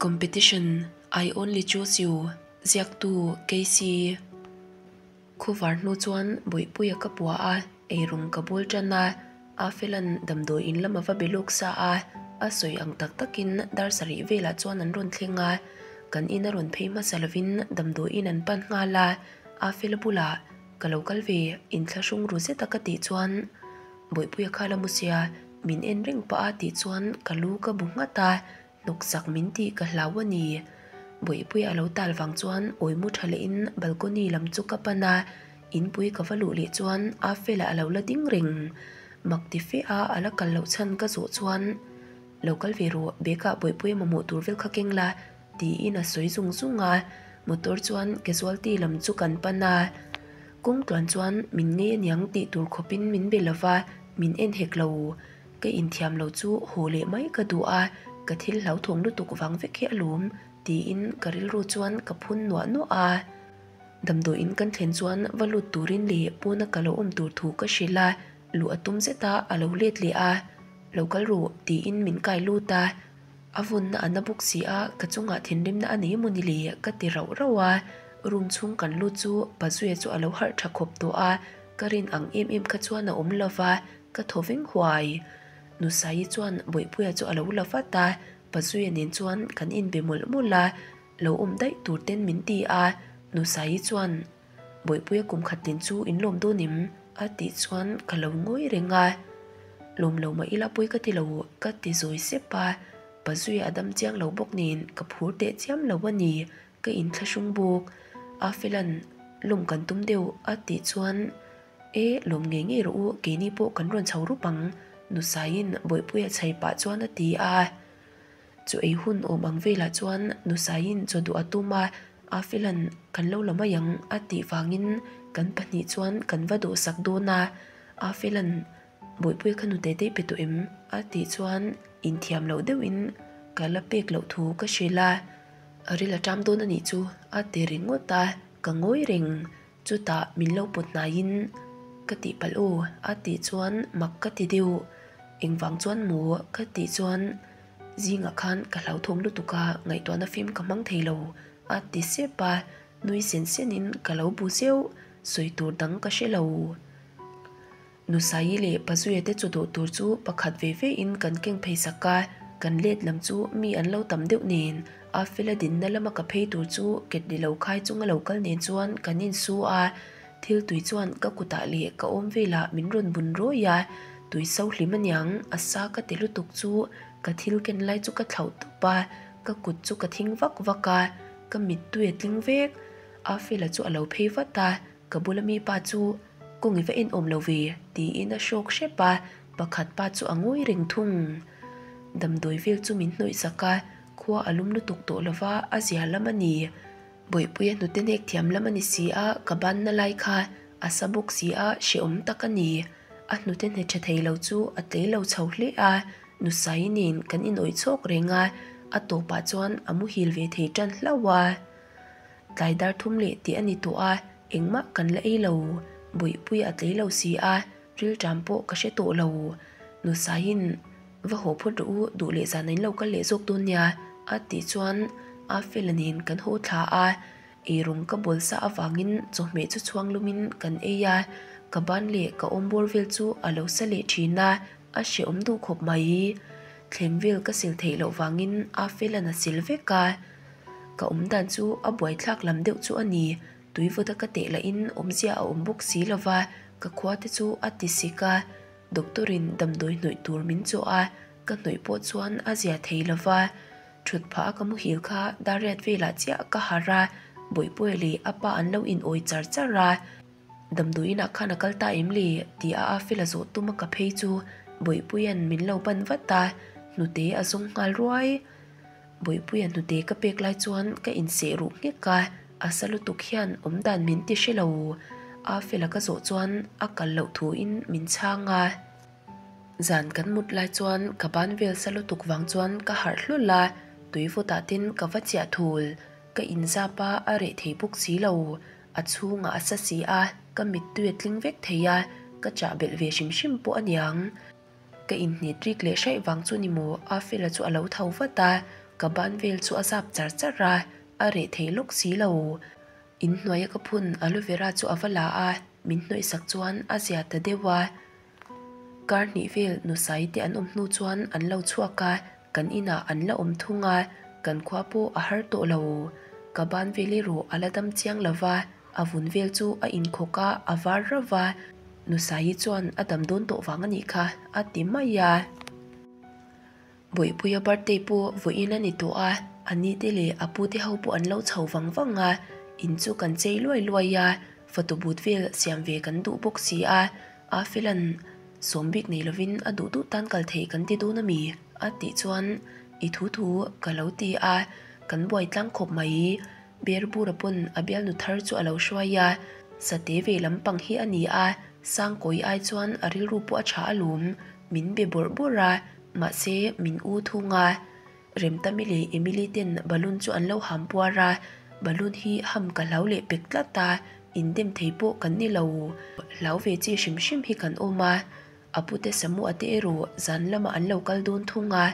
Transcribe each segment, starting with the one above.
Competition, I only choose you, ziaktu Casey. Khuvar hnu chuan Bawihpuia ka pua a, eirawng ka bawl tan a, Afelan damdawi in lam a va be lawk sa a, a sawi ang tak takin dar sarih velah chuan an rawn thleng a, kan in a rawn phei hmasa lovin damdawi in an pan nghal a, Afela bulah ka lo kal ve, inthlahrung ru zeta ka tih chuan Bawihpuia kha la mu sia, min en reng pah a tih chuan ka lu ka bu nghat a, Hnawksak min tih ka hlau a ni. Bawihpuia a lo tal vang chuan awi mu tha lehin balcony lam chu ka pan a, inpui ka va luh leh chuan a fela a lo la ding reng. Mak ti fe a a la kal loh chhan ka zawh chuan, Lo kal ve rawh, bag ah Bawihpuia mamawh tur vel kha keng la, tiin a sawi zung zung a. Motor chuan casualty lam chu kan pan a, kawng tluan chuan min ngei aniang tih tur khawpin min be lova, min en hek lo. Ka inthiam lo chu haw leh mai ka duh a, ka thil hlauthawng lutuk vang vek hi a lawm, tiin ka rilru chuan ka phun nuah nuah a. Damdawiin kan thlen chuan va lut turin leh pawna ka lo awm tur thu ka hrilh a, luh a tum zet a, a lo let leh a. Lo kal rawh, tiin min kai lut a. A vawnna a na bawk si a, ka chungah thinrimna a nei emaw ni le, ka ti rauh rauh a. Room chhung kan lut chu Pazuia chu a lo harh tha khawp tawh a, ka rin ang em em kha chuan a awm lova, Ka thaw veng huai. Nusaii chuan Bawihpuia chu a lo la vat a, Pazuia nen chuan kan inbe mawlh mawlh a, lo awm daih tur ten min ti a. Nusaii chuan, Bawihpuia kum khat tin chu in lawm dawn em? a tih chuan ka lo ngawi reng a. Lawm lo mah ila pawi ka ti lo, ka ti zawi sep a. Pazuia a dam chiang lo bawk nen ka phur teh chiam lo a ni, ka inthlahrung bawk. Afelan, Lawm kan tum deuh a tih chuan E, lawm ngei ngei rawh u, keini pawh kan rawn chho rup ang, Nusaiin Bawihpuia chhai pah chuan a ti a. Chaw ei hun awm ang velah chuan Nusaiin chaw duh a tum a, Afilan kan lo la mai ang a tih vangin kan pahnih chuan kan va dawhsak dawn a. Afilan Bawihpuia kha nute te pe tawh em? a tih chuan inthiam loh deuhin ka la pek loh thu ka hrilh a. A ril a ṭam dawn a nih chu a ti ringawt a, ka ngawi reng. Chutah min lo pawt hnaiin ka tih palh aw a tih chuan mak ka ti deuh. Engvang chuan maw ka tih chuan zingah khan ka hlauthawng lutuk a, ngaihtuahna fim ka hmang thei lo a ti sep a, nui sen senin ka lo bu zeuh, sawi tur dang ka hre lo. Nusaii leh Pazuia te chawdawh tur chu pakhat ve ve in kan keng phei sak a, kan let lam chu mi an lo tam deuh nen a fela dinna lama ka phei tur chu ketli lo khai chunga lo kal nen chuan kan insu a, thil tui chuan ka kutah leh ka awm velah min rawn bun rawi a, tui so hlim aniang a sa ka ti lutuk chu ka thil ken lai chu ka thlauh tawp a, ka kut chu ka thing vak vak a, ka mittui a tling vek, a fela chu a lo phei vat a, ka bula mi pa chu. Kawng i va en awm lo ve, tiin a hrawk hrep a, pakhat pa chu a ngawi reng thung. Damdawi vel chu min hnawih sak a, khua a lum lutuk tawh lo va, a zia lam a ni. Bawihpuia hnute nek thiam lam a ni si a, ka banna lai kha a sa bawk si a, hrehawm tak a ni. A hnute hne tha thei lo chu a tlei lo chho hle a, Nusai nen kan inawih chhawk reng a, a tawpah chuan a muhil ve thei tan hlauh a. Tlai dar thum leh tih a ni tawh a, engmah kan la ei lo. Bawihpui a tlei lo si a, rilṭam pawh ka hre tawh lo. Nusaiin, Va haw phawt rawh u, duh leh zan in lo kal leh zawk dawn nia, a tih chuan Afela nen kan haw thla a. Eirawng ka bawl sa avangin chawhmeh chu chhuang lumin kan ei a, ka ban leh ka awm bawr vel chu a lo sa leh ṭhin a, a hrehawm duh khawp mai. Thleng vel ka sil theih loh vangin Afela'n a sil vek a. Ka awm dan chu a buaithlak lam deuh chu a ni. Tuivawta ka teh lahin awmzia a awm bawk si lova, ka khua te chu a ti sik a. Doctor-in damdawi hnawih tur min chawh a, ka hnawih pawh chuan a zia thei lova. Thut phah a ka muhil kha dariat velah chiah ka harh a, Bawihpuia leh a pa an lo inawi char char a. Damdawiinah khan a kal ta em le? tih a Afela zawh tum a ka phei chu Bawihpuia'n min lo ban vat a, hnute a zawng nghal ruai. Bawihpuia hnute ka pek lai chuan ka inseh ruh nghek a, a sa lutuk hian awm dan min ti hre lo. Afela ka zawh chuan a kal loh thuin min chhang a. Zan kan mut lai chuan ka ban vel sa lutuk vang chuan ka harh hlul a, tui vawtah tin ka va chiah thul. Ka inzap a, a reh thei bawk si lo. A chhungah a sa si a, ka mittui a tling vek thei a, ka chah belh ve hrim hrim pawh a niang. Ka inhnit rik leh hraih vang chu ni maw? Afela chu a lo tho vat a. Ka ban vel chu a zap char char a, a reh thei lawk si lo. In hnuaia ka phun aloe vera chu a va la a, min hnawihsak chuan a zia ta deuh a. Kar hnih vel nusai te an awm hnu chuan an lo chhuak a, kan inah an la awm thung a, kan khua pawh a har tawh lo. Ka ban vel erawh a la dam chiang lo va, a vun vel chu a inkhawk a, a var rauh va, Nusaii chuan a dam dawn tawh vang a nih kha a ti mai a. Bawihpuia birthday pawh vawiin a ni tawh a, a ni te leh a pu te ho pawh an lo chho vang vang a, in chu kan chei luai luai a, photo booth vel siam ve kan duh bawk si a, a felan sawm bik nei lovin a duh duh tan kal theih kan ti dawn a mi? a tih chuan i thu thu ka lo ti a, kan buai tlang khawp mai. Berbura pawn a bialnu thar chu a lo hruai a, sate ve lampang hi a ni a, Sangkawi ai chuan a rilru pawh a tha alawm, min be bawrh bawrh a, mahse min u thung a. Remtami leh Emily ten balloon chu an lo ham puar a, balloon hi ham ka hlau leh pek tlat a, indem thei pawh kan ni lo. Hlau ve chi hrim hrim hi kan awm a, a pute Samu-a te erawh zan lamah an lo kal dawn thung a,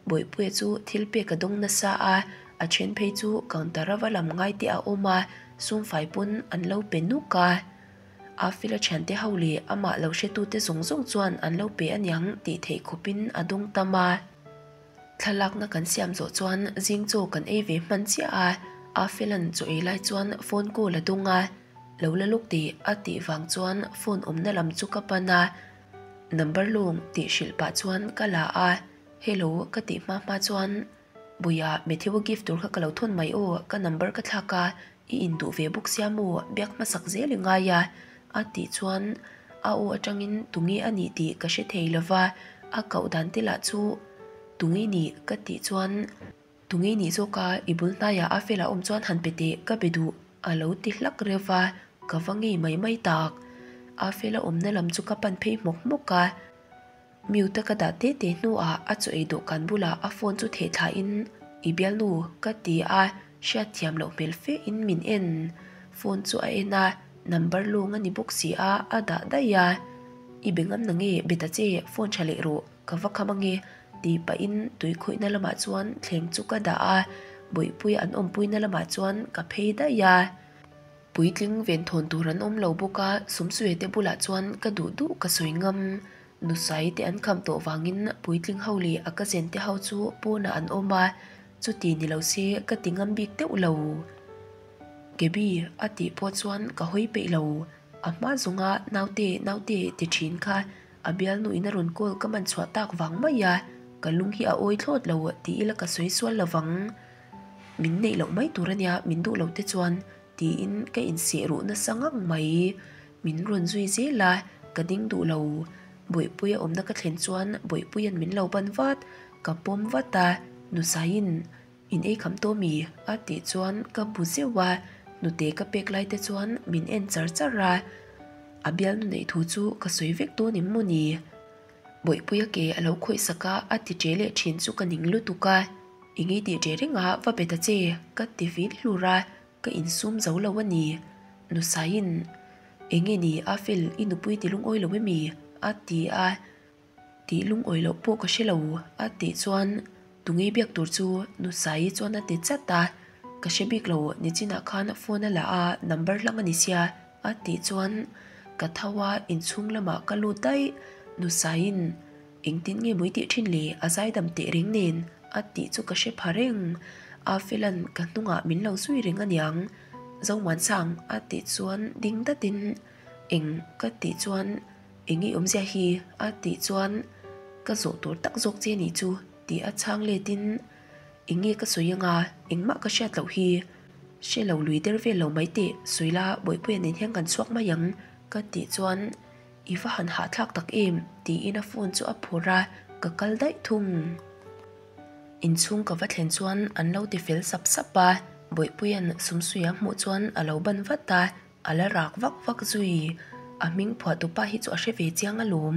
Bawihpuia chu thil pek a dawng nasa a, a then phei chu counter a va lam ngai te a awm a, sumfai pawn an lo pe nuk a. Afila thiante ho leh amah lo hretute zawng zawng chuan an lo pe aniang tih theih khawpin a dawng tam a. Thlalakna kan siam zawh chuan zing chaw kan ei ve hman chiah a, Afila'n chaw ei lai chuan phone call a dawng a, lo la lawk teh a tih vang chuan phone awmna lam chu ka pan a, number lawng tih hrilh pah chuan ka la a, Hello ka tih hma hma chuan Buia Matthew-a gift tur kha ka lo thawn mai aw, ka number ka thlak a, i induh ve bawk sia maw, biak hmasak zel i ngai a a tih chuan a aw atangin tunge a nih tih ka hre thei lova, a koh dan te lah chu tunge nih ka tih chuan tunge nih zawk a, i bul hnaiah a fela awm chuan han pe teh ka be duh a lo ti hlak reuh va, ka va ngei mai mai tak. A fela awmna lam chu ka pan phei hmawk hmawk a. Mute ka dah te te hnuah a chaw ei dawhkan bulah a phone chu theh thlain I bialnu ka ti a, hriatthiam loh hmel fe in min en. Phone chu a en a, number lawng a ni bawk si a, a dah daih a. I be ngam na nge be ta che, phone tha leh rawh, ka va kham ange ti pahin tui khawihna lamah chuan thleng chu ka dah a, Bawihpuia an awmpuina lamah chuan ka phei daih a. Puitling venthawn tur an awm lo bawk a, Sumsuia te bulah chuan ka duh duh ka sawi ngam. Nusai te an kham tawh vangin puitling ho leh a cousin te ho chu pawnah an awm a, chuti ni lo se ka ti ngam bik deuh lo. Gaby a tih pawh chuan ka hawi peih lo. A hma zawnga naute naute ti thin kha a bialnuin a rawn call ka man chhuah tak vang mai a, ka lung hi a awi thlawt lo ti ila ka sawi sual lovang. Min neih loh mai tur ania min duh loh te chuan tiin ka inseh ruh nasa ngang mai. Min rawn zui zel a, ka ding duh lo. Bawihpuia awmna ka thlen chuan Bawihpuia'n min lo ban vat, ka pawm vat a, Nusaiin in ei kham tawh mi? a tih chuan ka bu zeuh a, hnute ka pek lai te chuan min en char char a, a bialnu neih thu chu ka sawi vek dawn em maw ni? Bawihpuia ke a lo khawih sak a, a ti ṭe leh ṭhin chu ka ning lutuk a, I ngei tih ṭe reng a, va be ta che, ka ti vin hlur a, ka insum zo lo a ni. Nusaiin, Eng nge ni a fel, i nupui ti lungawi lo emi? a ti a, Tih lungawi loh pawh ka hre lo, a tih chuan Tungei biak tur chu Nusaii chuan a ti chat a, Ka hre bik lo, nichinah khan phone a la a, number hlang a ni sia, a tih chuan ka tho a, inchhung lamah ka lut daih. Nusaiin, Engtin nge mui tih thin le, a zaidam teh reng nen, a tih chu ka hre pha reng. A Fela'n ka hnungah min lo zui reng aniang, Zomuansang, a tih chuan ding datin, Eng, ka tih chuan Eng nge awmzia hi? a tih chuan ka zawh tur tak zawk che nih chu tih a chhang letin Eng nge ka sawi anga engmah ka hriat loh hi hre lo lui der vel lo mai teh sawi la Bawihpuia nen hian kan chhuak mai ang ka tih chuan I va han hahthlak tak em tiin a phone chu a phur a ka kal daih thung. Inchhung ka va thlen chuan an lo ti fel sap sap a Bawihpuia'n Sumsuia hmuh chuan a lo ban vat a. A la rak vak vak zui. A hming phuahtupa hi chu a hre ve chiang alawm.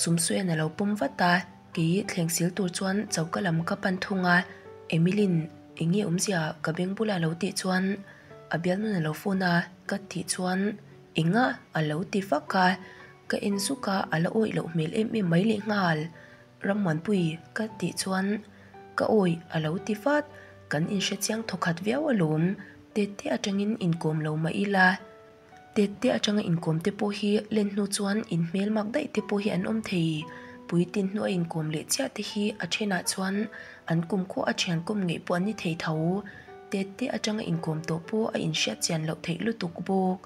Sumsuian a lo pawm vat a, kei thleng sil tur chuan choka lam ka pan thung a. Emilyn, eng nge awmzia ka beng bula lo tih chuan a bialnun a lo phone a, ka tih chuan enga a lo ti vak a. Ka en zuk a, a la awih loh hmel em em mai lehnghal. Rammuanpui ka tih chuan. Ka awih a lo ti vat, kan inhrechiang thawkhat viau alawm, tette atangin inkawm lo mah ila. Tette atanga inkawm te pawh hi len hnu chuan inhmelmak daih te pawh hi an awm thei. Puitin hnua inkawm leh chiah te hi a thenah chuan an kumkhua a thian kawm ngeih pawh an ni thei tho. Tette atanga inkawm tawh pawh a inhriat chian loh theih lutuk bawk.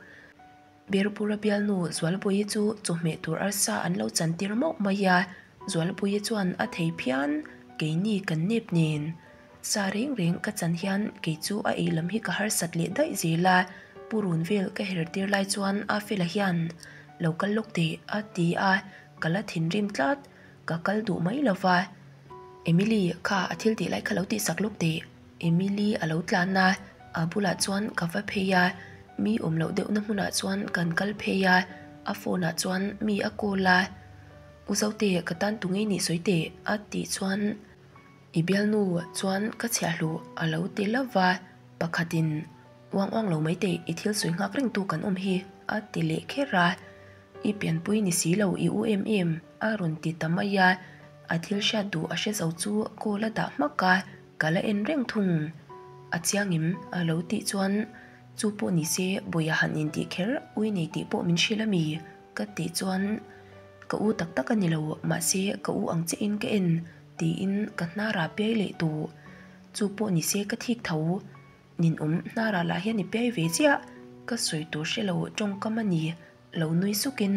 Berbura bialnu Zualbawihi chu chawhmeh tur arsa an lo chantir mauh mai a, Zualbawihi chuan a thei phian, keini kan nep nen. Sa reng reng ka chan hian kei chu a ei lam hi ka harsat leh daih zel a, purun vel ka her tir lai chuan a fela hian lo kal lawk teh a ti a, ka la thinrim tlat, ka kal duh mai lo va. Emily kha a thil tih lai kha lo tihsak lawk teh. Emily a lo tlan a, a bulah chuan ka va phei a, mi awm loh deuhna hmunah chuan kan kal phei a, a phone ah chuan mi a call a, U Zote ka tan tu ngei nih sawi teh a tih chuan I bialnu chuan ka chhiahhluh a lo ti lo va, pakhatin uang uang lo mai teh i thil sawi nghak rengtu kan awm hi a ti leh kher a, I pianpui ni si lo i u em em a rawn ti ta mai a, a thil hriat duh a hre zo chu call a dah hmak a. Ka la en reng thung. A chiangim a lo tih chuan chu pawh ni se Bawiha han intih kher ui nei tih pawh min hrilh a mi? Ka tih chuan ka u tak tak a ni lo mahse ka u ang chiah in ka en tiin ka hnar a piai leh tawh. Chu pawh ni se ka thik tho. Ninawm hnar ah lah hian i piai ve chiah. Ka sawi tur hre lo tawngkam a ni. Lo nui sukin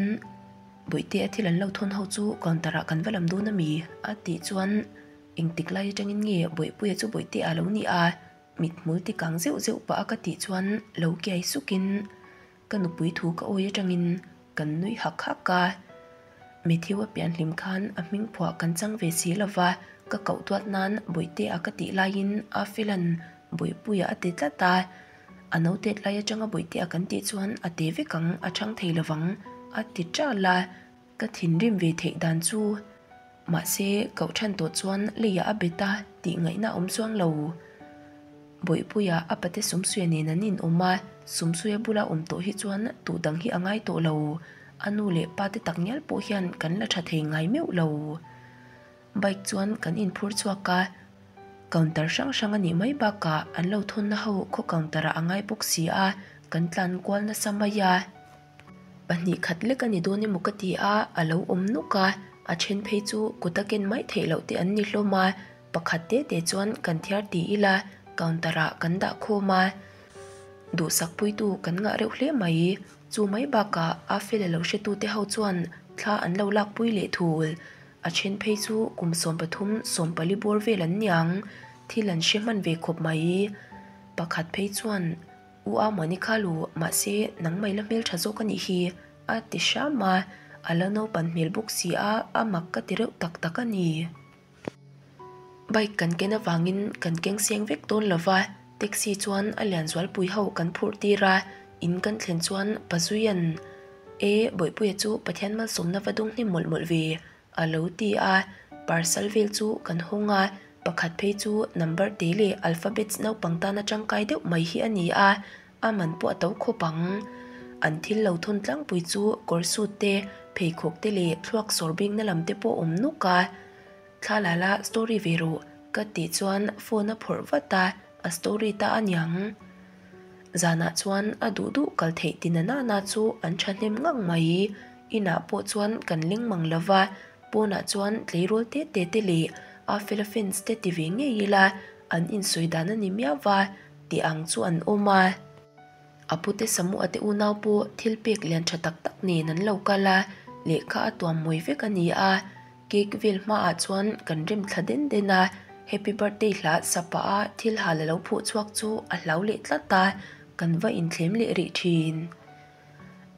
Bawihte a thil an lo thawn ho chu counter ah kan va lam dawn a mi? A tih chuan Engtik lai atangin nge Bawihpuia chu Bawihte a lo ni a? Mithmul ti kang zeuh zeuh pah a ka tih chuan lo kiai sukin ka nupui thu ka awi atangin kan nui hak hak a. Matthew a pian hlim khan a hming phuah kan chang ve si lova, ka koh tuat nan Bawihte a ka tih laiin a Felan Bawihpuia a ti tlat a. A notet lai atanga Bawihte a kan tih chuan a te vek ang, a chhang thei lovang a ti ṭal a. Ka thinrim ve theih dan chu mahse koh than tawh chuan leiah a bet a tih ngaihna awm chuang lo. Bawihpuia a pate Sumsuia nen an inawm a, Sumsuia bula awm tawh hi chuan tuh dang hi a ngai tawh lo. A nu leh pa te tak ngial pawh hian kan la tha thei ngai meuh lo. Bike chuan kan inphur chhuak a, counter hrang hrang a nih mai bakah an lo thawnna ho khaw counter ah a ngai bawk si a, kan tlan kual nasa mai a. Pahnih khat lek a ni dawn emaw ka ti a, a lo awm nuk a, a then phei chu kut a ken mai theih loh te an ni hlawm a, pakhat te te chuan kan thiar ti ila counter ah kan dah khawm a, duhsak puitu kan ngah reuh hle mai, chu mai bakah a fel a lo hretu te ho chuan thla an lo lak pui leh thul, a then phei chu kum 13 14 bawr vel an niang, thil an hre hman ve khawp mai, pakhat phei chuan. U a Mani kha lu mahse nangmah ila hmeltha zawk a nih hi a ti hram a, a la naupan hmel bawk si a, a mak ka ti reuh tak tak a ni. Bike kan ken avangin kan keng seng vek dawn lo va, taxi chuan a lian zualpui ho kan phurh tir a, in kan thlen chuan Pazuia'n E Bawihpuia chu Pathian malsawmna va dawng hnem mawlh mawlh ve A lo ti a, parcel vel chu kan hawng a, pakhat phei chu number te leh alphabets naupang tana tangkai deuh mai hi a ni a, a man pawh a to khawp ang. An thil lo thawn tlangpui chu kawr suit te, pheikhawk te leh thluak sawr bingna lam te pawh awm nuk a. Thla la la story ve rawh ka tih chuan phone a phawrh vat a, a story ta a niang. Zanah chuan a duh duh kal theih ti na nana chu an thahnem ngang mai. Inah pawh chuan kan leng mang lo va, pawnah chuan tleirawl te te te leh a fela fans te ti ve ngei ila an insawi dan a ni miau va tih ang chu an awm a. A pute Samu'a te unau pawh thil pek lian tha tak tak nen an lo kal a, lehkha a tuam mawi vek a ni a. Cake vel hmaah chuan kan rem thla den den a, Happy birthday hla sa pah a thil hal a lo phuh chhuak chu a hlau leh tlat a, kan va inthlem leh rih thin.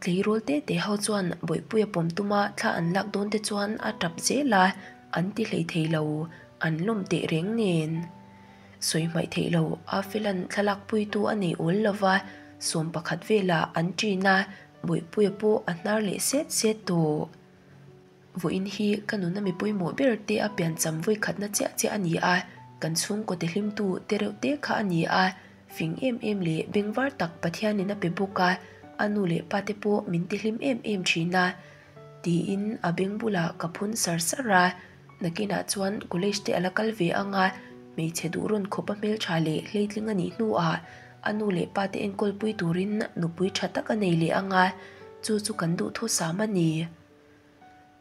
Tleirawl te te ho chuan Bawihpuia pawm tuma thla an lak dawn te chuan a tap zel a, an ti hlei thei lo, an lawm teh reng nen. Sawi hmaih theih lo, a felan thlalak puitu a nei awl lo va, 11 velah an ṭin a, Bawihpuia pawh a hnar leh set set tawh. Vawiin hi ka nuna mi pawimawh ber te a piancham vawikhatna chiah chiah a ni a, kan chhungkaw te hlimtu te reuh te kha a ni a, fing em em leh bengvar tak Pathianin a pe bawk a, a nu leh pa te pawh min ti hlim em em thin a, tiin a beng bulah ka phun sar sar a, nakinah chuan college te a la kal ve ang a, Hmeichhe duh rawn khawpa hmeltha leh hleitling a nih hnuah a nu leh pa te enkawl pui turin nupui tha tak a nei leh ang a, chu chu kan duhthusam a ni.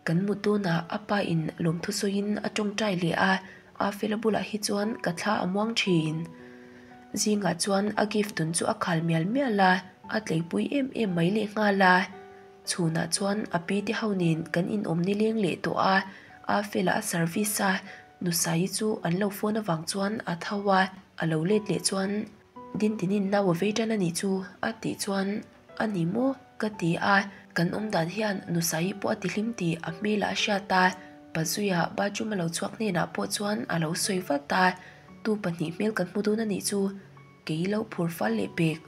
Kan mut dawnah a pa in lawmthu sawiin a tawngtai leh a, Afela bulah hi chuan ka thla a muang thin. Zingah chuan a gift dun chu a khal mial mial a, a tleipui em em mai lehnghal a. Chhunah chuan a pi te ho nen kan inawm nileng leh tawh a, Afela a service a, Nusaii chu an lo phone avang chuan a tho a, a lo let leh chuan Dintinin nau a vei tan a nih chu a tih chuan a ni maw ka ti a, kan awm dan hian Nusaii pawh a ti hlim tih a hmelah a hriat a, Pazuia bathroom a lo chhuak hnenah pawh chuan a lo sawi vat a, tu pahnih hmel kan hmu dawn a nih chu kei lo phur fal leh pek.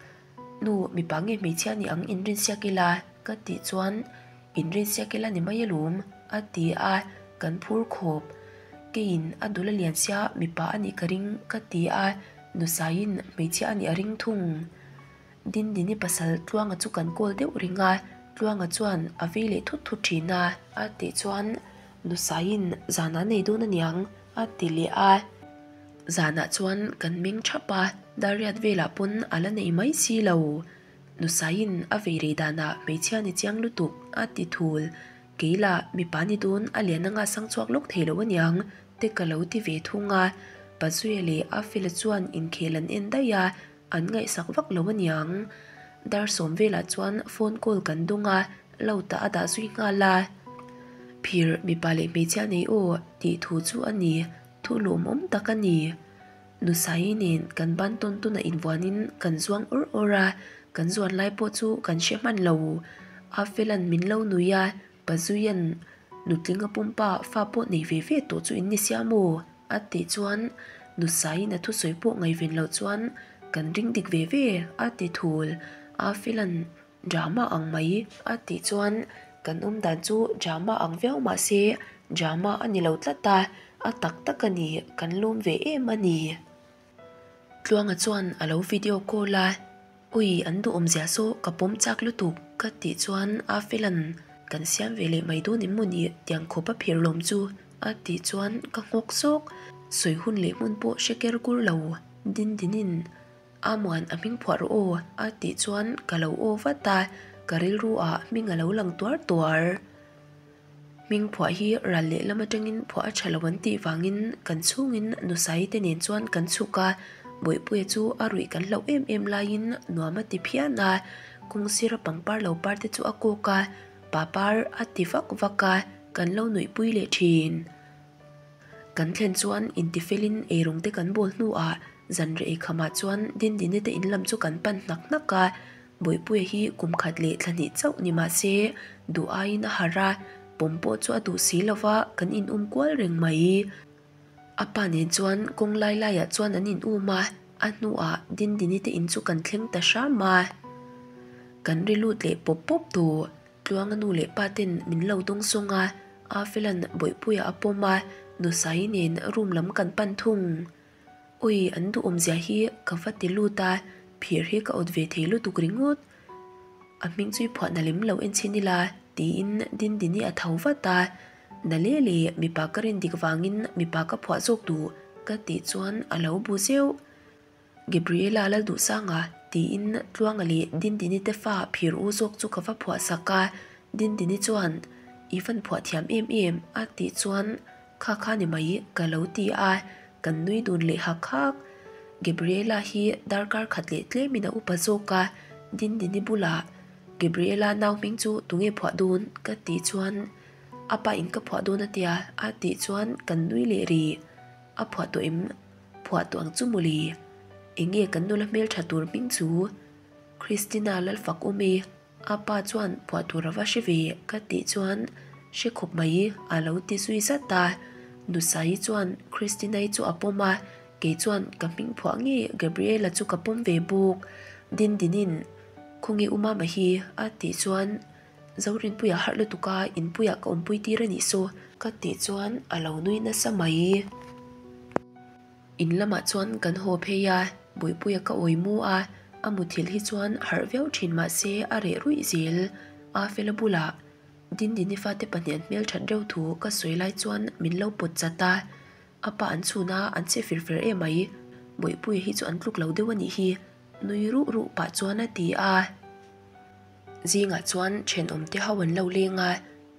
Nu, mipa nge hmeichhia ni ang inrinsiak ila? ka tih chuan Inrinsiak ila ni mai alawm a ti a, kan phur khawp. Keiin a dul a lian sia mipa a nih ka ring ka ti a, Nusaiin hmeichhia a nih a ring thung. Dindini pasal Tluanga chu kan kawl deuh reng a, Tluanga chuan a vei leh thut thut thin a. A tih chuan Nusaiin zan a nei dawn aniang a ti leh a. Zanah chuan kan meng thap a, Dariat velah pawn a la nei mai si lo. Nusaiin a vei rei danah hmeichhia ni chiang lutuk a ti thul. Kei lah mipa ni dawn a lian anga sang chhuak lawk thei lo aniang te ka lo ti ve thung a. Pazuia leh Afela chuan inkhel an en daih a, an ngaihsak vak lo aniang. Dar sawm velah chuan phone call kan dawng a, lo tah a dah zui nghal a. Phir mipa leh hmeichhia nei aw tih thu chu a ni. Thu lawmawm tak a ni. Nusaii nen kan ban tawn tawn a invuanin kan zuang awr awr a, kan zuan lai pawh chu kan hre hman lo. Afela'n min lo nui a, Pazuia'n nutling a pumpa fa pawh nei ve ve tawh chu in ni sia maw? a tih chuan Nusaii'n a thusawi pawh ngaihven loh chuan kan ring dik ve ve a ti thul. Afela'n Drama ang mai a tih chuan kan awm dan chu drama ang viau mah se drama a ni lo tlat a, a tak tak a ni, kan lawm ve em a ni. Tluanga chuan a lo video call a, Ui an duhawm zia saw ka pawm chak lutuk ka tih chuan a Fela'n kan siam ve leh mai dawn em maw ni tiang khawp a phir lawm chu a tih chuan ka nghawk zawk, sawi hun leh hmun pawh hre ker kur lo din dinin. Amuan a hming phuah rawh aw a tih chuan ka lo aw vat a, ka rilru ah hming a lo lang tuar tuar. Hming phuah hi ral lehlam atangin phuah a tha lo an tih vangin kan chhungin Nusaii te nen chuan kan chhuk a, Bawihpuia chu a ruih kan hlauh em em laiin nuam a ti phian a, kawng sira pangpar lo par te chu a kawk a, papar a ti vak vak a, kan lo nuihpui leh thin. Kan thlen chuan intifelin eirawng te kan bawl hnuah Zanriah eikhamah chuan Dindini te in lam chu kan pan hnak hnak a, Bawihpuia hi kum khat leh thla hnih chauh ni mah se duh aiin a harh a, pawm pawh chu a duh si lo va, kan in um kual reng mai. A pa nen chuan kawng lai laiah chuan an in um a, a hnuah Dindini te in chu kan thleng ta hram a. Kan ri lut leh pawp pawp tawh. Tluanga nu leh pa ten min lo dawng sawng a, Afela'n Bawihpuia a pawm a, Nusaii nen room lam kan pan thung. Ui, an duhawm zia hi ka va ti lut a, phir hi ka awt ve thei lutuk ringawt. A hming chu i phuah na lem lo en chhin ila tiin Dindini a tho vat a, Na le le, mipa ka rin dik vangin mipa ka phuah zawk duh ka tih chuan a lo bu zeuh. Gabriela Lalduhsanga tiin Tluanga leh Dindini te fa phir u zawk chu ka va phuah sak a, Dindini chuan I van phuah thiam em em a tih chuan Kha kha ni mai ka lo ti a, kan nui dun leh hak hak. Gabriela hi darkar khat leh tlemin a upa zawk a, Dindini bulah Gabriela nau hming chu tunge phuah dawn ka tih chuan a pa in ka phuah dawn a tia a tih chuan kan nui leh rih. A phuah tawh em? Phuah tawh ang chu mawle. Enge kan nula hmeltha tur hming chu? Christina Lalfak awm e. A pa chuan phuah tur a va hre ve ka tih chuan hre khawp mai a lo ti zui zat a. Nusaii chuan Christina-i chu a pawm a, kei chuan ka hming phuah nge Gabriela chu ka pawm ve bawk. Dindinin Khawnge u Mama hi a tih chuan Zorinpuia harh lutuk a inpuiah ka awmpui tir a nih saw ka tih chuan a lo nui nasa mai. In lamah chuan kan haw phei a, Buipuia ka awi mu a, a muthilh hi chuan harh viau thin mah se a reh ruih zel. A fela bulah Dindini fate pahnih an hmelthat reuh thu ka sawi lai chuan min lo pawt chat a. A pa an chhun a, an che fir fer emai. Bawihpuia hi chu an tluk lo deuh a nih hi, nui ruh ruh pah chuan a ti a. Zingah chuan thenawm te ho an lo leng a,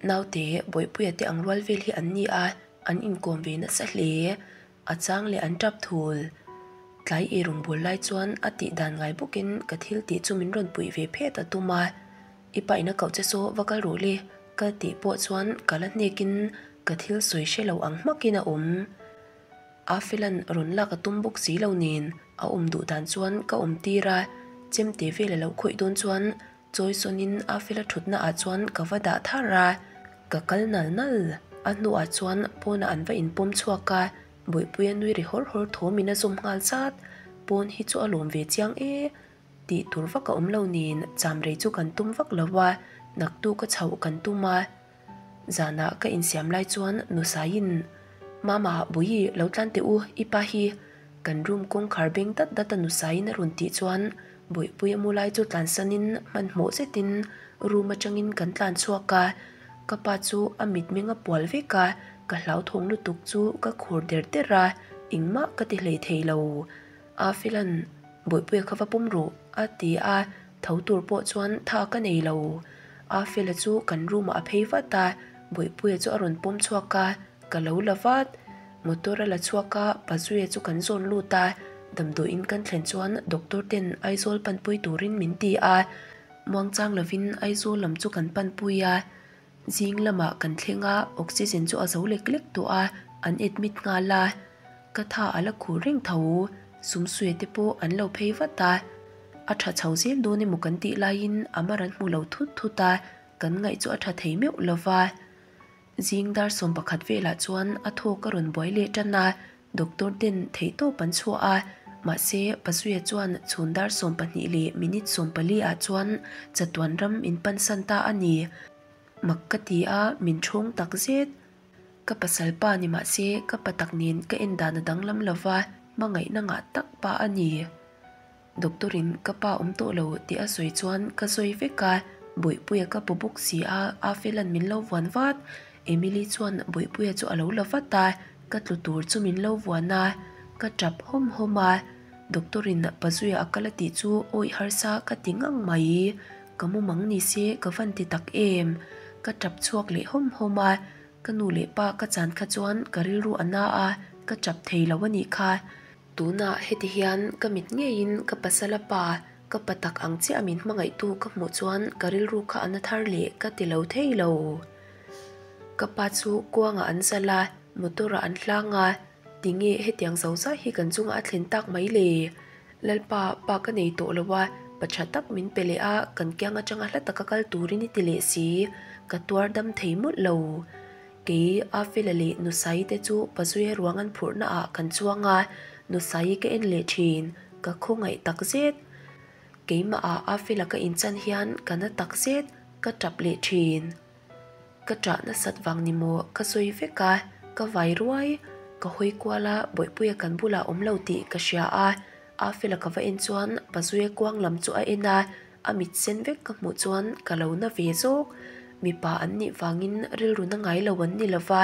naute Bawihpuia te ang rual vel hi an ni a, an inkawm ve nasa hle. A chang leh an tap thul. Tlai ei rawngbâwl lai chuan a tih dan ngai bawkin ka thil tih chu min rawn puih ve phet a tum a. I pa in a koh che saw va kal rawh le ka tih pawh chuan ka la hnekin ka thil sawi hre lo ang hmakin a awm. Afelan rawn lak a tum bawk si lo nen a awm duh dan chuan ka awm tir a, chemte vel a lo khawih dawn chuan Chawi sawnin Afela thutna ah chuan ka va dah thar a, ka kal nal nal. A hnuah chuan pawnah an va inpawm chhuak a, Bawihpuia nui ri hawr hawr thawmin a zawm nghal zat. Pawn hi chu a lawm ve chiang e tih tur vak a awm lo nen chamrei chu kan tum vak lo a, naktuk a chhoh kan tum a. Zanah ka insiam lai chuan Nusaiin, Mama, Bawihi, lo tlan teh u, i pa hi. Kan room kawngkhar beng dat dat a Nusaiin a rawn tih chuan Bawihpuia mu lai chu tlansanin hmanhmawh zetin room atangin kan tlan chhuak a, ka pa chu a mitmeng a pual vek a, ka hlauthawng lutuk chu ka khur der der a, engmah ka ti hlei thei lo. Afilan, Bawihpuia kha va pawm rawh, a ti a, tho tur pawh chuan tha ka nei lo. Afela chu kan room ah a phei vat a, Bawihpuia chu a rawn pawm chhuak a, ka lo la vat. Motor a la chhuak a, Pazuia chu kan zawn lut a, damdawiin kan thlen chuan doctor ten Aizawl panpui turin min ti a, muangchang lovin Aizawl lam chu kan panpui a, zing lamah kan thleng a, oxygen chu a zo lek lek tawh a, an admit nghal a, ka tha a la khur reng tho, sumsuia te pawh an lo phei vat a, a tha chho zel dawn emaw kan tih laiin a mar an hmu lo thut thut a, kan ngaih chu a tha thei meuh lova. Zing dar 11 velah chuan a thawk a rawn buai leh tan a, doctor ten theihtawp an chhuah a, mahse Pazuia chuan chhun dar 12 leh minute 14 ah chuan chatuan ram in pansan ta a ni. Mak ka ti a, min ṭhawng tak zet. Ka pasal pa ni mahse ka pa tak nen ka en dan a danglam lova, hmangaihna ngah tak pa a ni. Doctor in ka pa awm tawh lo tih a sawi chuan ka sawi vek a, Bawihpuia ka pu bawk si a, Afela'n min lo vuan vat. Emily chuan Bawihpuia chu a lo la vat a, ka tlu tur chu min lo vuan a, ka tap hawm hawm a. Doctor in Pazuia a kal a tih chu awih harsa ka ti ngang mai. Ka mumang ni se ka van ti tak em. Ka tap chhuak leh hawm hawm a, ka nu leh pa ka chan kha chuan ka rilru a na a, ka tap thei lo a nih kha. Tunah heti hian ka mit ngeiin ka pasal a pa, ka pa tak ang chiah min hmangaihtu ka hmuh chuan ka rilru kha a na thar leh ka ti lo thei lo. Ka pa chu kuangah an zal a, motor ah an hlang a, tinge hetiang zo zai hi kan chungah a thlen tak mai le? Lalpa, pa ka nei tawh lo a, pa tha tak min pe leh a, kan kiang atanga hla taka kal turin i ti leh si, ka tuar dam thei mawlh lo. Kei, Afela leh Nusaii te chu Pazuia ruang an phurhna ah kan chuang a, Nusaii ka en leh thin, ka khawngaih tak zet. Keimah ah Afela ka inchan hian ka na tak zet, ka tap leh thin. Ka ṭah nasat vang ni maw ka sawi vek a, ka vai ruai. Ka hawi kual a, Bawihpuia kan bulah awm lo tih ka hria a, Afela ka va en chuan Pazuia kuang lam chu a en a, A mit sen vek ka hmuh chuan ka lo na ve zawk. Mipa an nih vangin rilru na ngai lo an ni lova,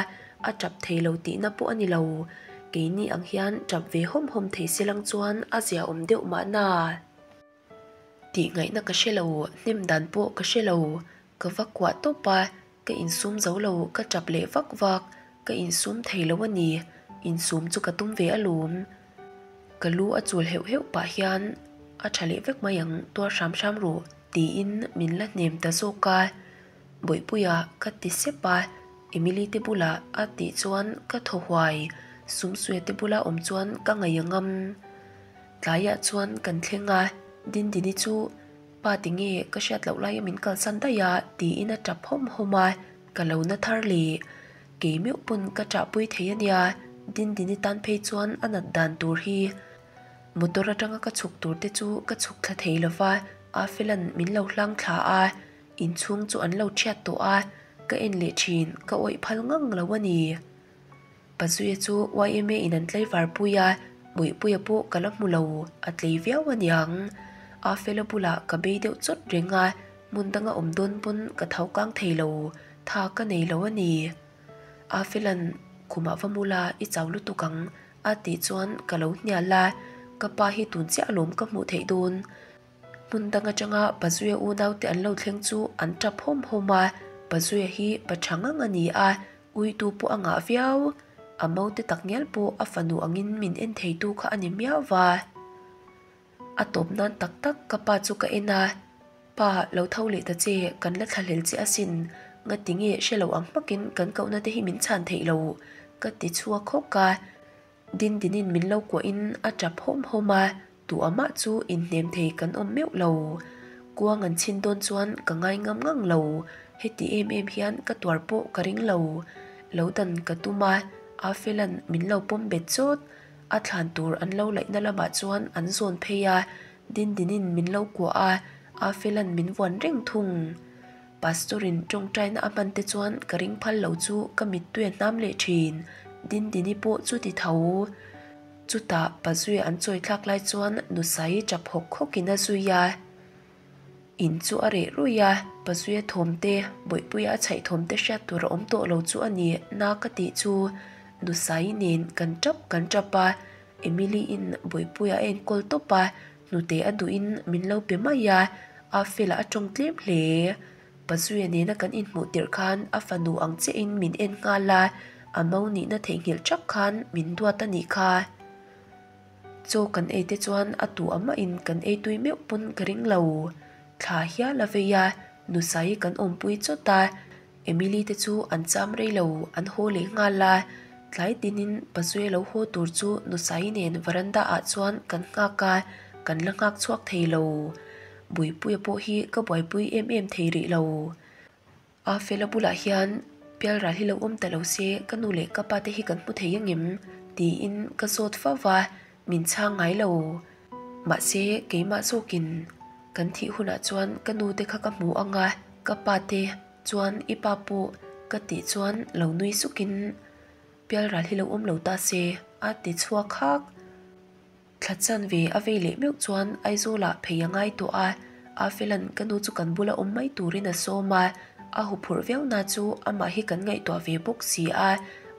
a tap thei lo tihna pawh a ni lo. Keini ang hian tap ve hawm hawm thei se lang chuan a ziaawm deuh mahna. Tih ngaihna ka hre lo, hnem dan pawh ka hre lo. Ka va kuah tawp a, ka insum zo lo, ka tap leh vak vak. Ka insum thei lo a ni, insum chu ka tum ve alawm. Ka lu a chul heuh heuh pah hian a tha leh vek mai ang tuar hram hram rawh tiin min la hnem ta zawk a. Bawihpuia ka ti sep a, Emily te bulah a tih chuan ka thaw huai, Sumsuia te bula awm chuan ka ngaih a ngam. Tlaiah chuan kan thleng a, Dindini chu pa tinge ka hriat loh laia min kalsan daih a tiin a tap hawm hawm a, ka lo na thar leh. Kei meuh pawn ka ṭahpui thei a nia, Dindini tan phei chuan a nat dan tur hi. Motor aṭanga ka chhuk tur te chu ka chhuk thla thei lo va, Afelan min lo hlang thla a, inchhung chu an lo ṭhiat tawh a, ka en leh ṭhin, ka awih phal ngang lo a ni. Pazuia chu yma in an tlaivar pui a, Muihpuia pawh ka la hmu lo, a tlei viau a niang. Afela bulah ka bei deuh chawt reng a, hmun danga awm dawn pawn ka tho kang thei lo, tha ka nei lo a ni. Afelan Khumah va mu la, i chau lutuk ang a tih chuan ka lo hnial a, ka pa hi tun chiah alawm ka hmuh theih dawn. Hmun dang atanga Pazuia unaute an lo thleng chu an tap hawm hawm a, Pazuia hi pa tha ngang a ni a, uitu pawh a ngah viau. A maute tak ngial pawh a fanu angin min en theitu kha a ni miau va. A tawp nan tak tak ka pa chu ka en a, Pa, lo tho leh ta che, kan la thlahlel che asin, ngati nge hre lo ang hmakin kan kohna te hi min chhan theih lo, ka ti chhuak hawk a. Dindinin min lo kuahin a tap hawm hawm a, tu amah chu inhnem thei kan awm meuh lo. Kuang an chhin dawn chuan ka ngai ngam ngang lo, heti em em hian ka tuar pawh ka ring lo. Lo dan ka tum a, Afela'n min lo pawm bet chawt. A thlan tur an lo laihna lamah chuan an zawn phei a, Dindinin min lo kuah a, Afela'n min vuan reng thung. Pastor-in tawngtaina a hman te chuan ka ring phal lo chu ka mittui a hnam leh thin. Dindini pawh chu ti tho. Chutah Pazuia an chawi thlak lai chuan Nusai tap hawk hawkin a zui a. In chu a reh ruih a, Pazuia thawm te, Bawihpuia a chhaih thawm te hriat tur a awm tawh lo chu a ni na ka tih chu Nusai nen kan tap kan tap a, Emily-in Bawihpuia a enkawl tawp a, Hnute a duhin min lo pe mai a, a felah a tawng tlem hle. Pazuia nena kan inhmuh tirh khan a fanu ang chiahin min en nghal a, a mo nihna theihnghilh thak khan min duat a nih kha. Chaw kan ei te chuan a tu amahin kan ei tui meuh pawn ka ring lo. Thla hial a vei a, Nusai kan awmpui chawt a. Emily te chu an cham rei lo, an haw leh nghal a, tlai tinin Pazuia lo haw tur chu Nusai nen veranda ah chuan kan nghak a, kan la nghak chhuak thei lo. Buipuia pawh hi ka buaipui em em thei rih lo. A fela bulah hian pialral hi lo awm ta lo se ka nu leh ka pa te hi kan hmu thei angem? tiin ka zawt fo va, min chhang ngai lo. Mahse keimah zawkin kan thih hunah chuan ka nu te kha ka hmu ang a, ka pa te chuan i pa pawh ka tih chuan lo nui sukin pialral hi lo awm lo ta se a ti chhuak hak. Thla chan ve a vei leh meuh chuan Aizawlah phei a ngai tawh a, Afelan ka nu chu kan bula awm mai turin a sawm a, a huphurh viau na chu amah hi kan ngaihtuah ve bawk si a,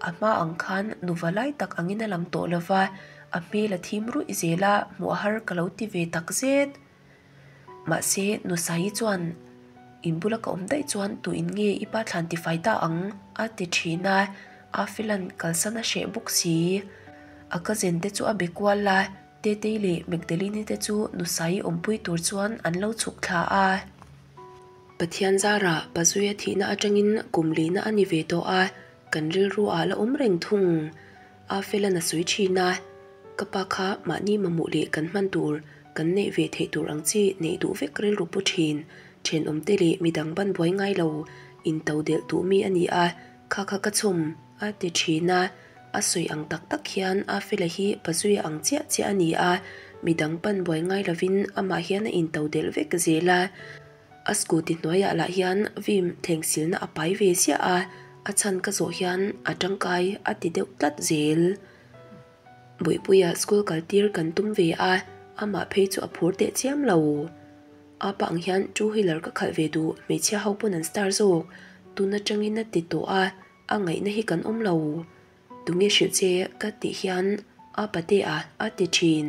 a hma ang khan nuva lai tak angin a lang tawh lova, a hmel a thim ruih zel a, hmuh a har ka lo ti ve tak zet. Mahse, Nusaii chuan, In bula ka awm daih chuan tu in nge i pa thlan tifai ta ang? a ti thin a, Afilan kalsan a hreh bawk si. A cousin te chu a be kual a, Tetei leh Magdalene te chu Nusaii awmpui tur chuan an lo chhuk thla a. Pathian zarah Pazuia thihna atangin kum lihna a ni ve tawh a, kan rilru ah la awm reng thung. Afelan a sawi thin a, Ka pa kha mahni mamawh leh kan hman tur, kan neih ve theih tur ang chi neih duh vek rilru pu thin, thenawmte leh midang ban buai ngai lo, into delh duh mi a ni a, kha kha ka chhawm, a ti thin a. A sawi ang tak tak hian Afela hi pazuia ang chiah chiah a ni a, midang ban buai ngai lovin amah hian a into delh vek zel a. A scooty hnuaiah lah hian Vim thleng silna a pai ve ziah a, a chhan ka zawh hian a tangkai a ti deuh tlat zel. Buipuia school kal tir kan tum ve a, amah phei chu a phur teh chiam lo. A pa ang hian two wheeler ka khalh ve duh, hmeichhia ho pawn an star zawk, tun atangin a ti tawh a, a ngaihna hi kan awm lo. Tunge hrilh che ka tih hian a patea a ti thin.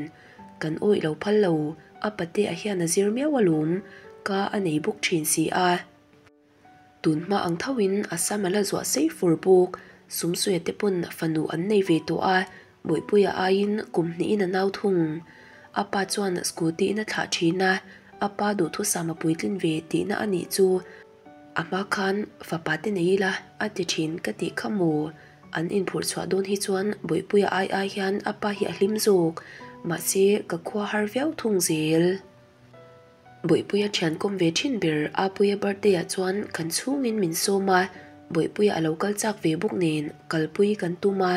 Kan awih lo phal lo, a patea hian a zir miau alawm, ka a nei bawk thin si a. Tun hma ang thoin a sam a la zuah sei fur bawk, Sumsuia te pawn fanu an nei ve tawh a, Bawihpuia aiin kum hnihin a nau thung. A pa chuan scooty in a thlah thin a, a pa duhthusam a puitlin ve tihna a nih chu. A hma khan fapa te nei ila a ti thin ka tih kha maw? An inphurh chhuah dawn hi chuan Bawihpuia ai ai hian a pa hi a hlim zawk. Mahse ka khua har viau thung zel. Bawihpuia thian kawm ve thin ber Apuia birthday ah chuan kan chhungin min sawm a, Bawihpuia a lo kal chak ve bawk nen kalpui kan tum a,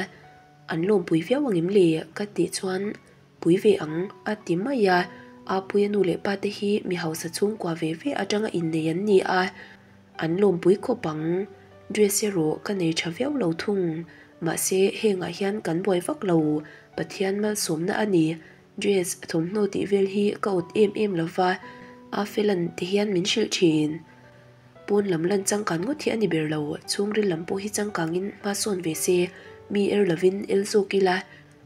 an lawmpui viau angem le ka tih chuan Pui ve ang, a ti mai a. Apuia nu leh pa te hi mi hausa chhungkua ve ve atanga innei an ni a, an lawmpui khawp ang. Dress erawh ka nei tha viau lo thung. Mahse, hengah hian kan buai vak lo, Pathian malsawmna a ni. Dress, thawmhnaw tih vel hi ka awt em em lo va, Afelan ti hian min hrilh thin. Pawn lam lan changkan ngawt hi a ni ber lo, chhungril lam pawh hi changkangin hma sawn ve se. Mi er lovin el zawk ila,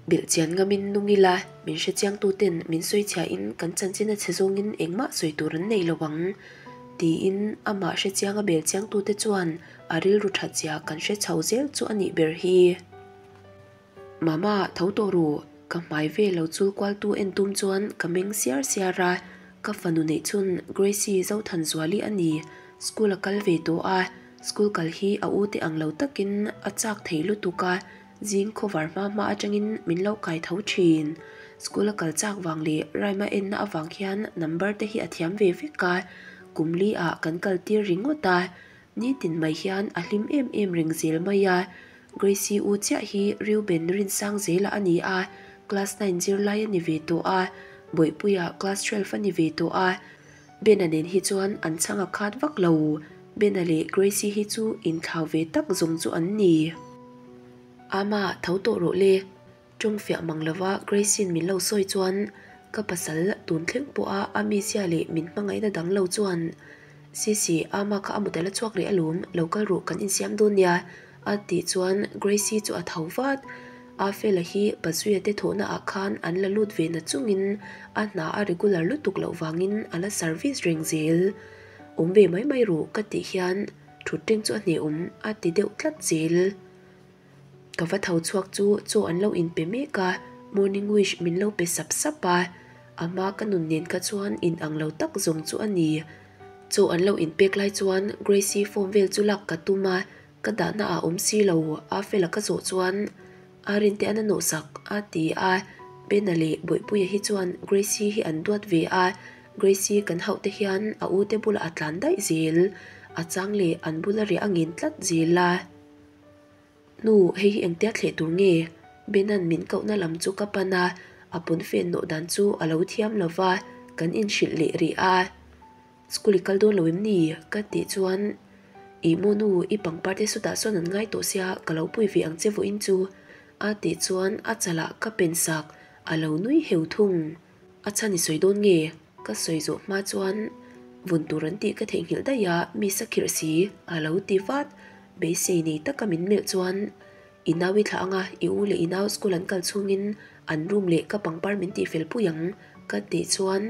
belhchian ngamin nung ila, min hrechiangtuten min sawichhiahin kan chanchin a chhe zawngin engmah sawi tur an nei lo ang, tiin amah hrechianga belchiangtute chuan a rilru thatzia kan hre chho zel chu a nih ber hi. Mama, tho tawh ru, ka hmai ve lo chul kualtu en tum chuan ka meng siar siar a, ka fanu neih chhun Gracie Zothanzuali a ni, school a kal ve tawh a, School kal hi a u te ang lo takin a chak thei lutuk a, zing khawvar hma hma atangin min lo kai tho thin. School a kal chak vang leh rhyme a enna avang hian number te hi a thiam ve vek a, kum li ah kan kal tir ringawt a, nitin mai hian a hlim em em reng zel mai a. Gracie u chiah hi Reuben Rinsangzela a ni a, class nine zirlai a ni ve tawh a, Bawihpuia class twelve a ni ve tawh a. Bena nen hi chuan an chhang a khat vak lo. Bena leh Gracie hi chu inthlau ve tak zawng chu an ni. Ama, tho tawh rawh le. Tawng fiah mang lova Gracie-in min lo sawi chuan ka pasal tun thleng pawha a mizia leh min hmangaihna dang lo chuan Sisi, Ama kha a mut a la chhuak rih alawm, lo kal rawh kan insiam dawn nia a tih chuan Gracie chu a tho vat. A fela hi Pazuia te thawhna ah khan an la lut ve na chungin a hna a regular lutuk loh vangin a la service reng zel. Awm ve mai mai ru ka tih hian thut teng chu a hnehawm a ti deuh tlat zel. Ka va tho chhuak chu chaw an lo inpe mek a, morning wish min lo pe sap sap a, a hma ka nun nen kha chuan in ang lo tak zawng chu a ni. Chaw an lo inpek lai chuan Gracie form vel chu lak ka tum a, Ka dahna ah awm si lo, a fela ka zawh chuan a rinte an a nawhsak a ti a, Bena leh Bawihpuia hi chuan Gracie hi an duat ve a, Gracie kan hauh te hian a u te bulah a tlan daih zel, a chang leh an bula riah a ngin tlat zel a. Nu, hei hi engtia thleh tur nge? Bena'n min kohna lam chu ka pan a, a pawnfen nawh dan chu a lo thiam lo va, kan inhrilh leh rih a. School i kal dawn lo em ni? Ka tih chuan Ih maw nu, i pangpar te sutah sawn an ngai tawh sia, ka lo pui ve ang che vawiin chu a tih chuan a chalah ka pen sak, a lo nui heu thung. A chhan i sawi dawn nge? Ka sawi zawh hma chuan vun tur an tih ka theihnghilh daih a, mi sa khirh si a lo ti vat. Beisei nei taka min melh chuan I nau i thlah anga i u leh i nau school an kal chhungin an room leh ka pangpar min tihfel pui ang ka tih chuan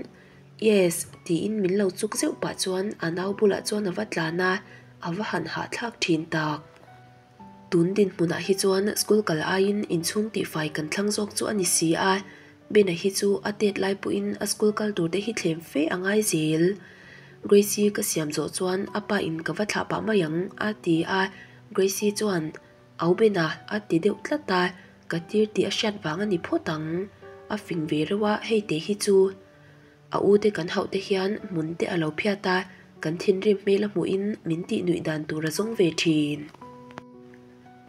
Yes, tiin min lo chuk zeuh pah chuan a nau bulah chuan a va tlan a, a va han hahthlak thin tak. Tun dinhmunah hi chuan school kal aiin inchhung tihfai kan thlang zawk chu a ni si a, Bena hi chu a tet lai pawhin a school kal tur te hi thlem fe a ngai zel. Gracie ka siam zawh chuan a pa in ka va thlah pah mai ang a ti a, Gracie chuan Au Bena a ti deuh tlat a, ka tir tih a hriat vang a ni phawt ang. A fing ve reuh a hei te hi chu. A u te kan hauh te hian hmun te a lo phiat a, kan thinrim hmel a hmuhin min tih nuih dan tur a zawng ve thin.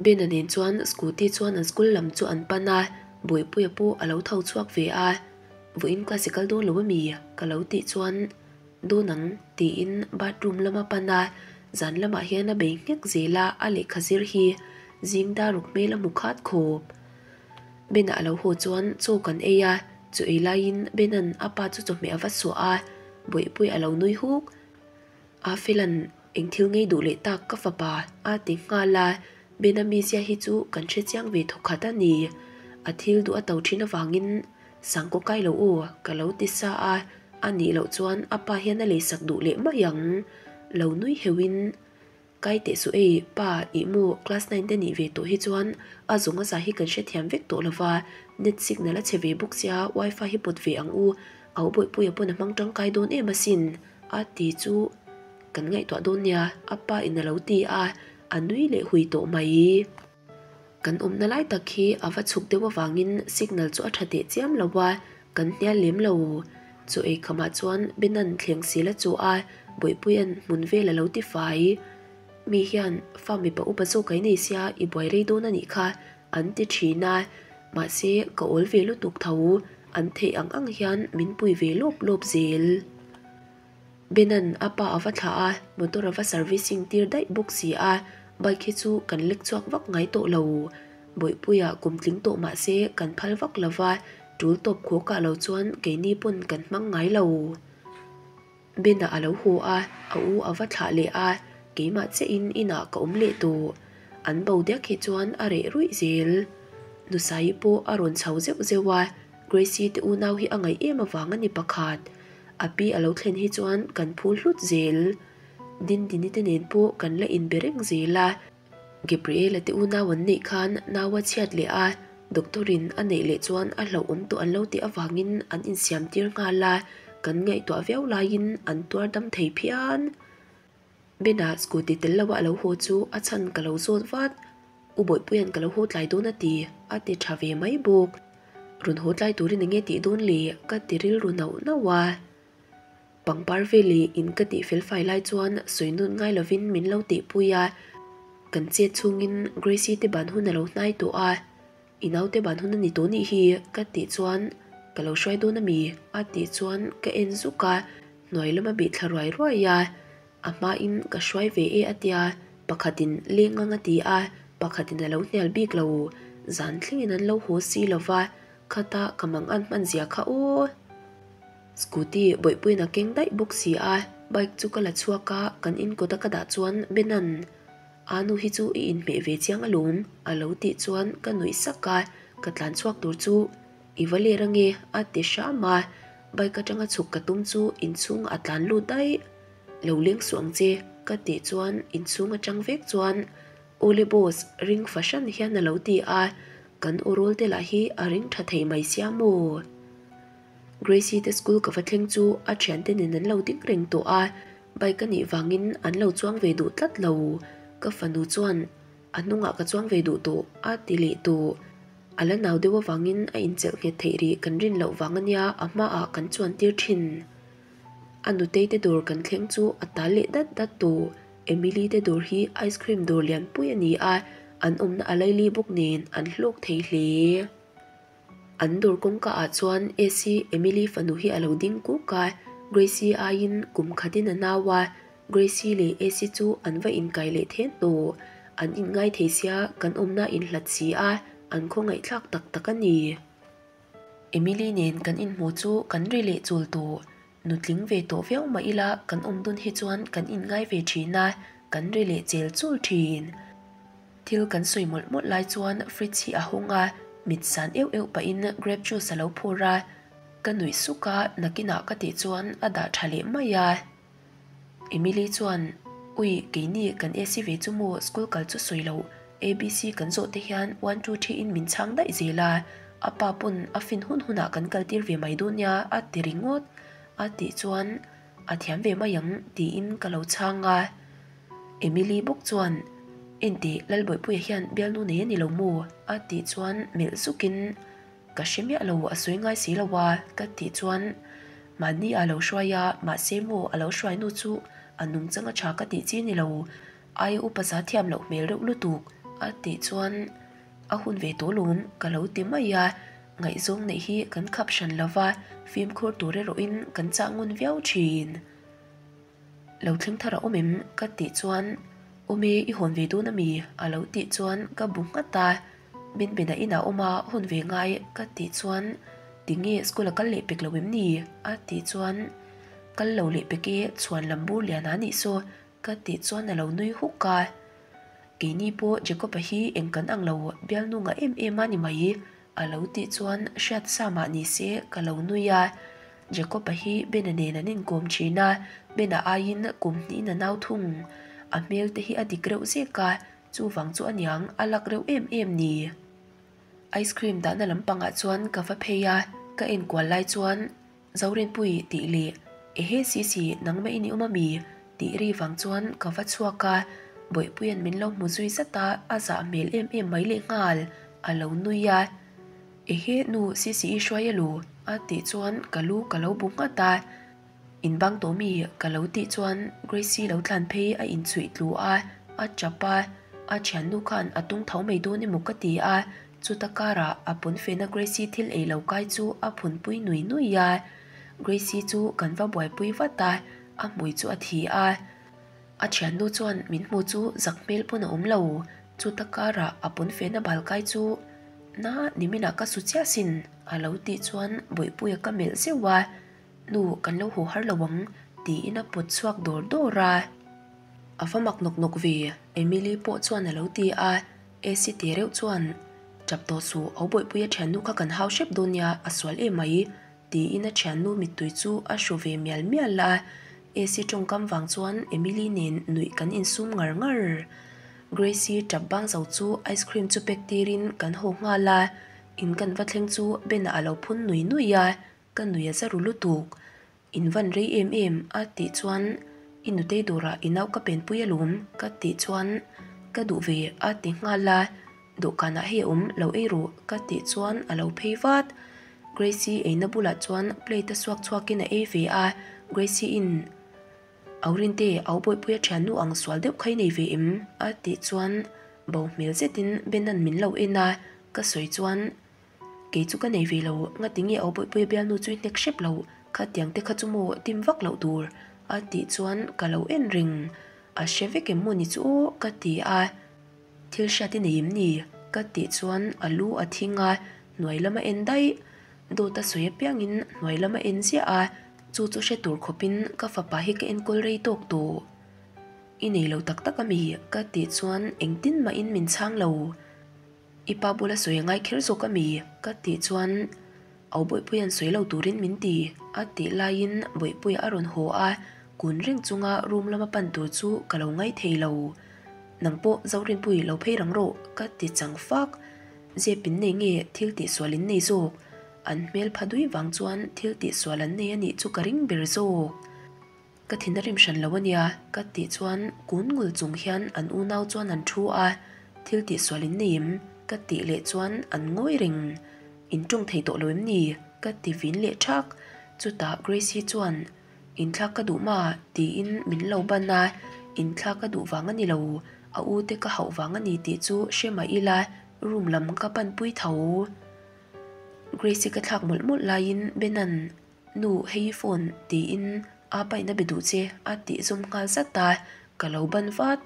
Bena nen chuan scooty chuan an school lam chu an pan a, Bawihpuia pawh a lo tho chhuak ve a, Vawiin class i kal dawn lo ami? ka lo tih chuan Dawn ang tiin bathroom lama pan a, zan lamah hian a bei nghek zel a, a lehkha zir hi zing daruk hmel a hmu khat khawp. Bena a lo haw chuan chaw kan ei a, chu ei laiin Bena'n a pa chu chawhmeh a va suah a, Bawihpuii a lo nui huk. A Fela'n eng thil ngei duh leh tak ka fapa a ti nghal a, Bena mizia hi chu kan hre chiang ve thawkhat a ni. A thil duh a to thin avangin Sangkaw kai lo aw ka lo ti sa a, a nih loh chuan a pa hian a leisak duh leh mai ang. Lo nui heuhin. Kai teh suh ei, pa, ih maw, class nine te nih ve tawh hi chuan a zawng a za hi kan hrethiam vek tawh lova, net signal a chhe ve bawk sia, wifi hi pawt ve ang u, au bawihpuia pawn a hmang tangkai dawn em asin, a ti chu kan ngaihtuah dawn nia, a pa in a lo ti a, a nui leh hui tawh mai. Kan awmna lai tak hi a va chhuk deuh avangin signal chu a tha teh chiam lo a, kan hnial lem lo. Chaw ei khamah chuan Benan thleng sil a chawh a, Bawihpuia'n hmun vel a lo ti fai. Mi hian fa mipa upa zawk ai nei sia i buai rei dawn a nih kha an ti thin a, mahse ka awl ve lutuk tho, an theih ang ang hian min pui ve lawp lawp zel. Benan a pa a va thlah a, motor a va servicing tir daih bawk si a, bike hi chu kan lek chhuak vak ngai tawh lo. Bawihpuia kum tling tawh mah se kan phal vak lo va, tul tawp khaw kah lo chuan keini pawn kan hmang ngai lo. Bena a lo haw a, a u a va thlah leh a, keimah chiahin inah ka awm leh tawh. An bo diak hi chuan a reh ruih zel. Nusaii pawh a rawn chho zeuh zeuh a, Gracie te unau hi a ngaih em avang a ni pakhat. A pi a lo thlen hi chuan kan phul hlut zel. Dindini te nen pawh kan la inbe reng zel a. Gabriela te unau an neih khan nau a chhiat leh a, doctor in a neih leh chuan a hlauhawm tawh an lo tih avangin an insiam tir nghal a, kan ngaihtuah viau laiin an tuar dam thei phian. Bena scooty tel lo a lo haw chu a chhan ka lo zawt vat, U Bawihpuia'n ka lo haw tlai dawn a ti, a ti tha ve mai bawk. Rawn haw tlai turin enge tih dawn le ka ti rilru nauh nauh a. Pangpar veli in ka tih felfai lai chuan sawi nun ngai lovin min lo tihpui a, kan chet chhungin Gracie te ban hun a lo hnai tawh a, I naute ban hun a ni tawh nih hi ka tih chuan ka lo hruai dawn a mi a tih chuan ka en zuk a, hnuai lama bih thla ruai ruai a, a hmain ka hruai ve e a tia, pakhatin leng ang a ti a, pakhatin a lo hnial bik lo, zan thlengin an lo haw si lova, khata ka mang an hman zia kha aw. Scooty bawihpuiin a keng daih bawk si a, bike chu ka la chhuak a, kan in kawta ka dah chuan Benan, A nu hi chu i inhmeh ve chiang alawm, a lo tih chuan ka nuih sak a, ka tlan chhuak tur chu i va ler ange a ti hram a, bike atanga chhuk ka tum chu inchhung a tlan lut daih. Lo leng suh ang che ka tih chuan inchhung atang vek chuan Awle boss ring fahran hian a lo ti a, kan aw rawl te lah hi a ring tha thei mai sia maw? Gracie te school ka va thleng chu a thiante nen an lo ding reng tawh a, bike a nih vangin an lo chuang ve duh tlat lo. Ka fanu chuan a hnungah ka chuang ve duh tawh a ti leh tawh. A la nau deuh avangin a inchelh nghet theih rih kan rin loh vang ania a hmaah kan chuan tir thin. A nutei te dawr kan thleng chu a tal leh dat dat tawh. Emily te dawr hi ice cream dawr lianpui a ni a, an awmna a laili bawk nen an hlawk thei hle. An dawr kawngka ah chuan Esi Emily fanu hi a lo ding kuk a, Gracie aiin kum khatin a nau a, Gracie leh Esi chu an va inkai leh then tawh. An inngai thei sia kan awmna inhlat si a, an khawngaihthlak tak tak a ni. Emily nen kan inhmu chu kan ri leh chul tawh. Nutling ve tawh viau mah ila kan awm dun hi chuan kan inngai ve thin a, kan ri leh chel chul thin. Thil kan sawi mawlh mawlh lai chuan fridge hi a hawng a, mit san euh euh pahin grape juice a lo phur a, ka nuih suk a, nakinah ka tih chuan a dah tha leh mai a. Emily chuan, Ui, keini kan AC ve chu maw school kal chu sawi loh, ABC kan zawh te hian one two three in min chhang daih zel a, a pa pawn a fin hun hunah kan kal tir ve mai dawn nia a ti ringawt a tih chuan a thiam ve mai ang tiin ka lo chhang a. Emily bawk chuan, Enteh, Lalbawihpuia hian bialnu nei a ni lo maw? a tih chuan melh zukin, Ka hre miah lo, a sawi ngai si lo a, ka tih chuan mahni a lo hruai a, mahse maw a lo hruai nu chu a nungchang a tha ka tih chi ni lo, ai upa za thiam loh hmel reuh lutuk, a tih chuan a hun ve tawh lawm ka lo ti mai a, ngaihzawng neih hi kan khap hran lo va, fimkhur tur erawhin kan chah ngun viau thin. Lo thleng thar a awm em? ka tih chuan Awm e, i hawn ve dawn a mi? a lo tih chuan ka bu nghat a, Binbena inah awm a hawn ve ngai ka tih chuan Tinge school a kal leh pek lo em ni? a tih chuan Kal lo leh pek e, chhuan lam bur lian a nih saw ka tih chuan a lo nui huk a, Keini pawh Jacob-a hi eng kan ang lo bialnu ngah em em a ni mai a lo tih chuan hriat sa mah ni se ka lo nui a, Jacob-a hi Bena nen an inkawm thin a, Bena aiin kum hnihin a nau thung. A hmel te hi a dik reuh zek a, chuvang chu aniang a lak reuh em em ni. Ice cream dahna lampangah chuan ka va phei a, ka enkual lai chuan Zorinpui tih leh Ehe Sisi nangmah in i awm ami? tih ri vang chuan ka va chhuak a, Bawihpuia'n min lo hmu zui zat a, a zah hmel em em mai lehnghal, a lo nui a. Ehe nu Sisi i hruai elu? a tih chuan ka lu ka lo bu nghat a, In bang tawh mi? ka lo tih chuan Gracie lo tlan phei a inchhuih tlu a, a chap a, a thiannu khan a tung tho mai dawn emaw ka ti a, chuta karah a pawnfena Gracie thil ei lo kai chu a phunpui nui nui a, Gracie chu kan va buaipui vat a, a hmui chu a thi a. A thiannu chuan min hmu chu zak hmel pawn a awm lo, chuta karah a pawnfena bal kai chu Na niminah ka su chiah sin a lo tih chuan Bawihpuia ka melh zeuh a, Nu kan lo haw har lo ang tiin a pawt chhuak dawr dawr a. A va mak nawk nawk ve, Emily pawh chuan a lo ti a, Esi te reuh chuan, Tap tawh suh, au bawihpuia thiannu kha kan hau hrep dawn nia, a sual em mai, tiin a thiannu mittui chu a hru ve mial mial a, Esi tawngkam vang chuan Emily nen nuih kan insum ngar ngar. Gracie tap bang zo chu ice cream chu pek tirin kan haw nghal a, in kan va thleng chu Ben-a a lo phun nui nui a, ka nui a za ru lutuk. In van rei em em a tih chuan i nutei dawrah i nau ka penpui alawm ka tih chuan ka duh ve a ti nghal a, dawhkanah hei a awm lo ei rawh ka tih chuan a lo phei vat. Gracie eina bulah chuan plate a suak chhuakin a ei ve a, Gracie in Aurinte au bawihpui a thiannu ang sual deuh kha i nei ve em a tih chuan bo hmel zetin Ben-a'n min lo en a, ka sawi chuan Kei chu ka nei ve lo, ngati nge au bawihpuia bialnu chu i hnek hrep lo, khatiang te kha chu maw dim vak loh tur a tih chuan ka lo en reng, a hre vek em maw ni chu aw ka ti a, thil hriat i nei em ni ka tih chuan a lu a thing a, hnuai lam a en daih, dawt a sawi apiangin hnuai lam a en ziah a, chu chu hre tur khawpin ka fapa hi ka enkawl rei tawk tawh. I nei lo tak tak ami ka tih chuan engtin mahin min chhang lo. I pa bula sawi a ngai kher zawk a mi? Ka tih chuan Au Bawihpuia'n sawi lo turin min ti a tih laiin Bawihpuia a rawn haw a, kun reng chunga room lama pan tur chu ka lo ngai thei lo. Nang pawh Zorinpui lo phei rang rawh ka ti chang fak. Zep in nei nge thil tihsual in nei zawk? An hmel pha dui vang chuan thil tihsual an nei a nih chu ka ring ber zawk. Ka thin a rim hran lo a nia, ka tih chuan kun ngul chung hian an unau chuan an thu a, thil tihsual in nei em? Ka tih leh chuan an ngawi reng. In tawng thei tawh lo em ni? Ka ti vin leh thak. Chutah Grace-i chuan, Inthlak ka duh ma? Tiin min lo ban a, inthlak ka duh vang a ni lo, a u te ka hauh vang a ni tih chu hre mah ila room lam ka panpui tho. Grace-i ka thlak mawlh mawlh laiin Ben-a'n Nu, hei i phone, tiin a pain a be duh che a tih zawm nghal zat a, ka lo ban vat.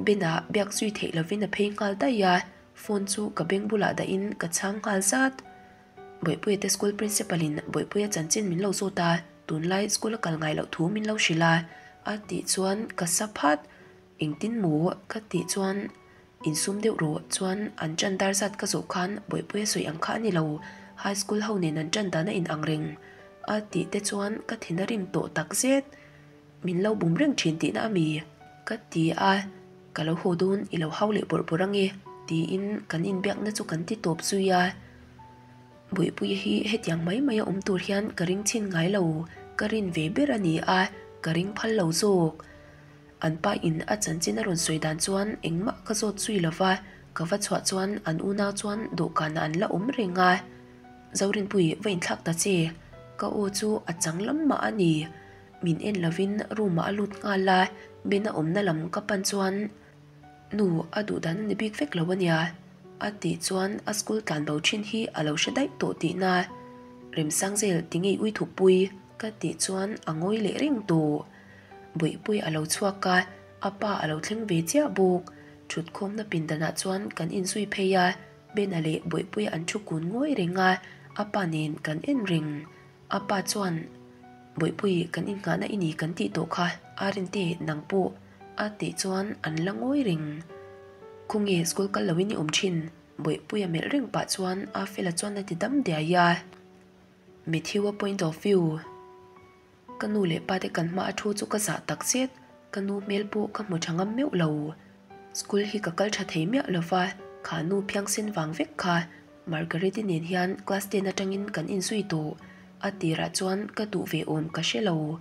Ben-ah biak zui theih lovin a phei nghal daih a, phone chu ka beng bulah dahin ka chhang nghal zat. Bawihpuia te school principal in Bawihpuia chanchin min lo zawt a, tunlai school a kal ngai loh thu min lo hrilh a, a tih chuan ka sa phat. Engtin maw? Ka tih chuan Insum deuh rawh chuan an ṭan dar zat ka zawh khan Bawihpuia sawi ang kha a ni lo, high school ho nen an ṭan dan a in ang reng a tih te chuan ka thin a rim tawh tak zet. Min lo bum reng ṭhin tihna a mi? Ka ti a, ka lo haw dawn i lo hau leh bawrh bawrh ange tiin kan inbiakna chu kan ti tawp zui a. Bawihpuia hi hetiang mai mai a awm tur hian ka ring chhin ngai lo, ka rin ve ber a ni a, ka ring phal lo zawk. An pa in a chanchin a rawn sawi dan chuan engmah ka zawt zui lo va, ka va chhuah chuan an unau chuan dawhkanah an la awm reng a. Zorinpui va inthlak ta che, ka aw chu a chang lam mah a ni. Min en lovin room ah a lut nghal a, Ben a awmna lam ka pan chuan Nu, a duh dan a ni bik vek lo a nia, a tih chuan a school tlan bo thin hi a lo hre daih tawh tihna. Remsangzel ti ngei ui thupui ka tih chuan a ngawi leh reng tawh. Bawihpui a lo chhuak a, a pa a lo thleng ve chiah bawk. Thutkhawmna pindanah chuan kan inzui phei a, Bena leh Bawihpuia an thu kun ngawi reng a, a pa nen kan en reng. A pa chuan, Bawihpui, kan innghahna i ni kan tih tawh kha, Arinte, nang pawh, a tih chuan an la ngawi reng. Khawnge school kal loin i awm thin? Bawihpuia melh reng pah chuan Afela chuan a ti dam diai a. Matthew-a point of view. Ka nu leh pa te kan hma a thu chu ka zah tak zet, ka nu hmel pawh ka hmu tha ngam meuh lo. School hi ka kal tha thei miah lo va, kha nu phiangsen vang vek kha Margaret-i nen hian class ten atangin kan inzui tawh. A tirah chuan ka duh ve awm ka hre lo,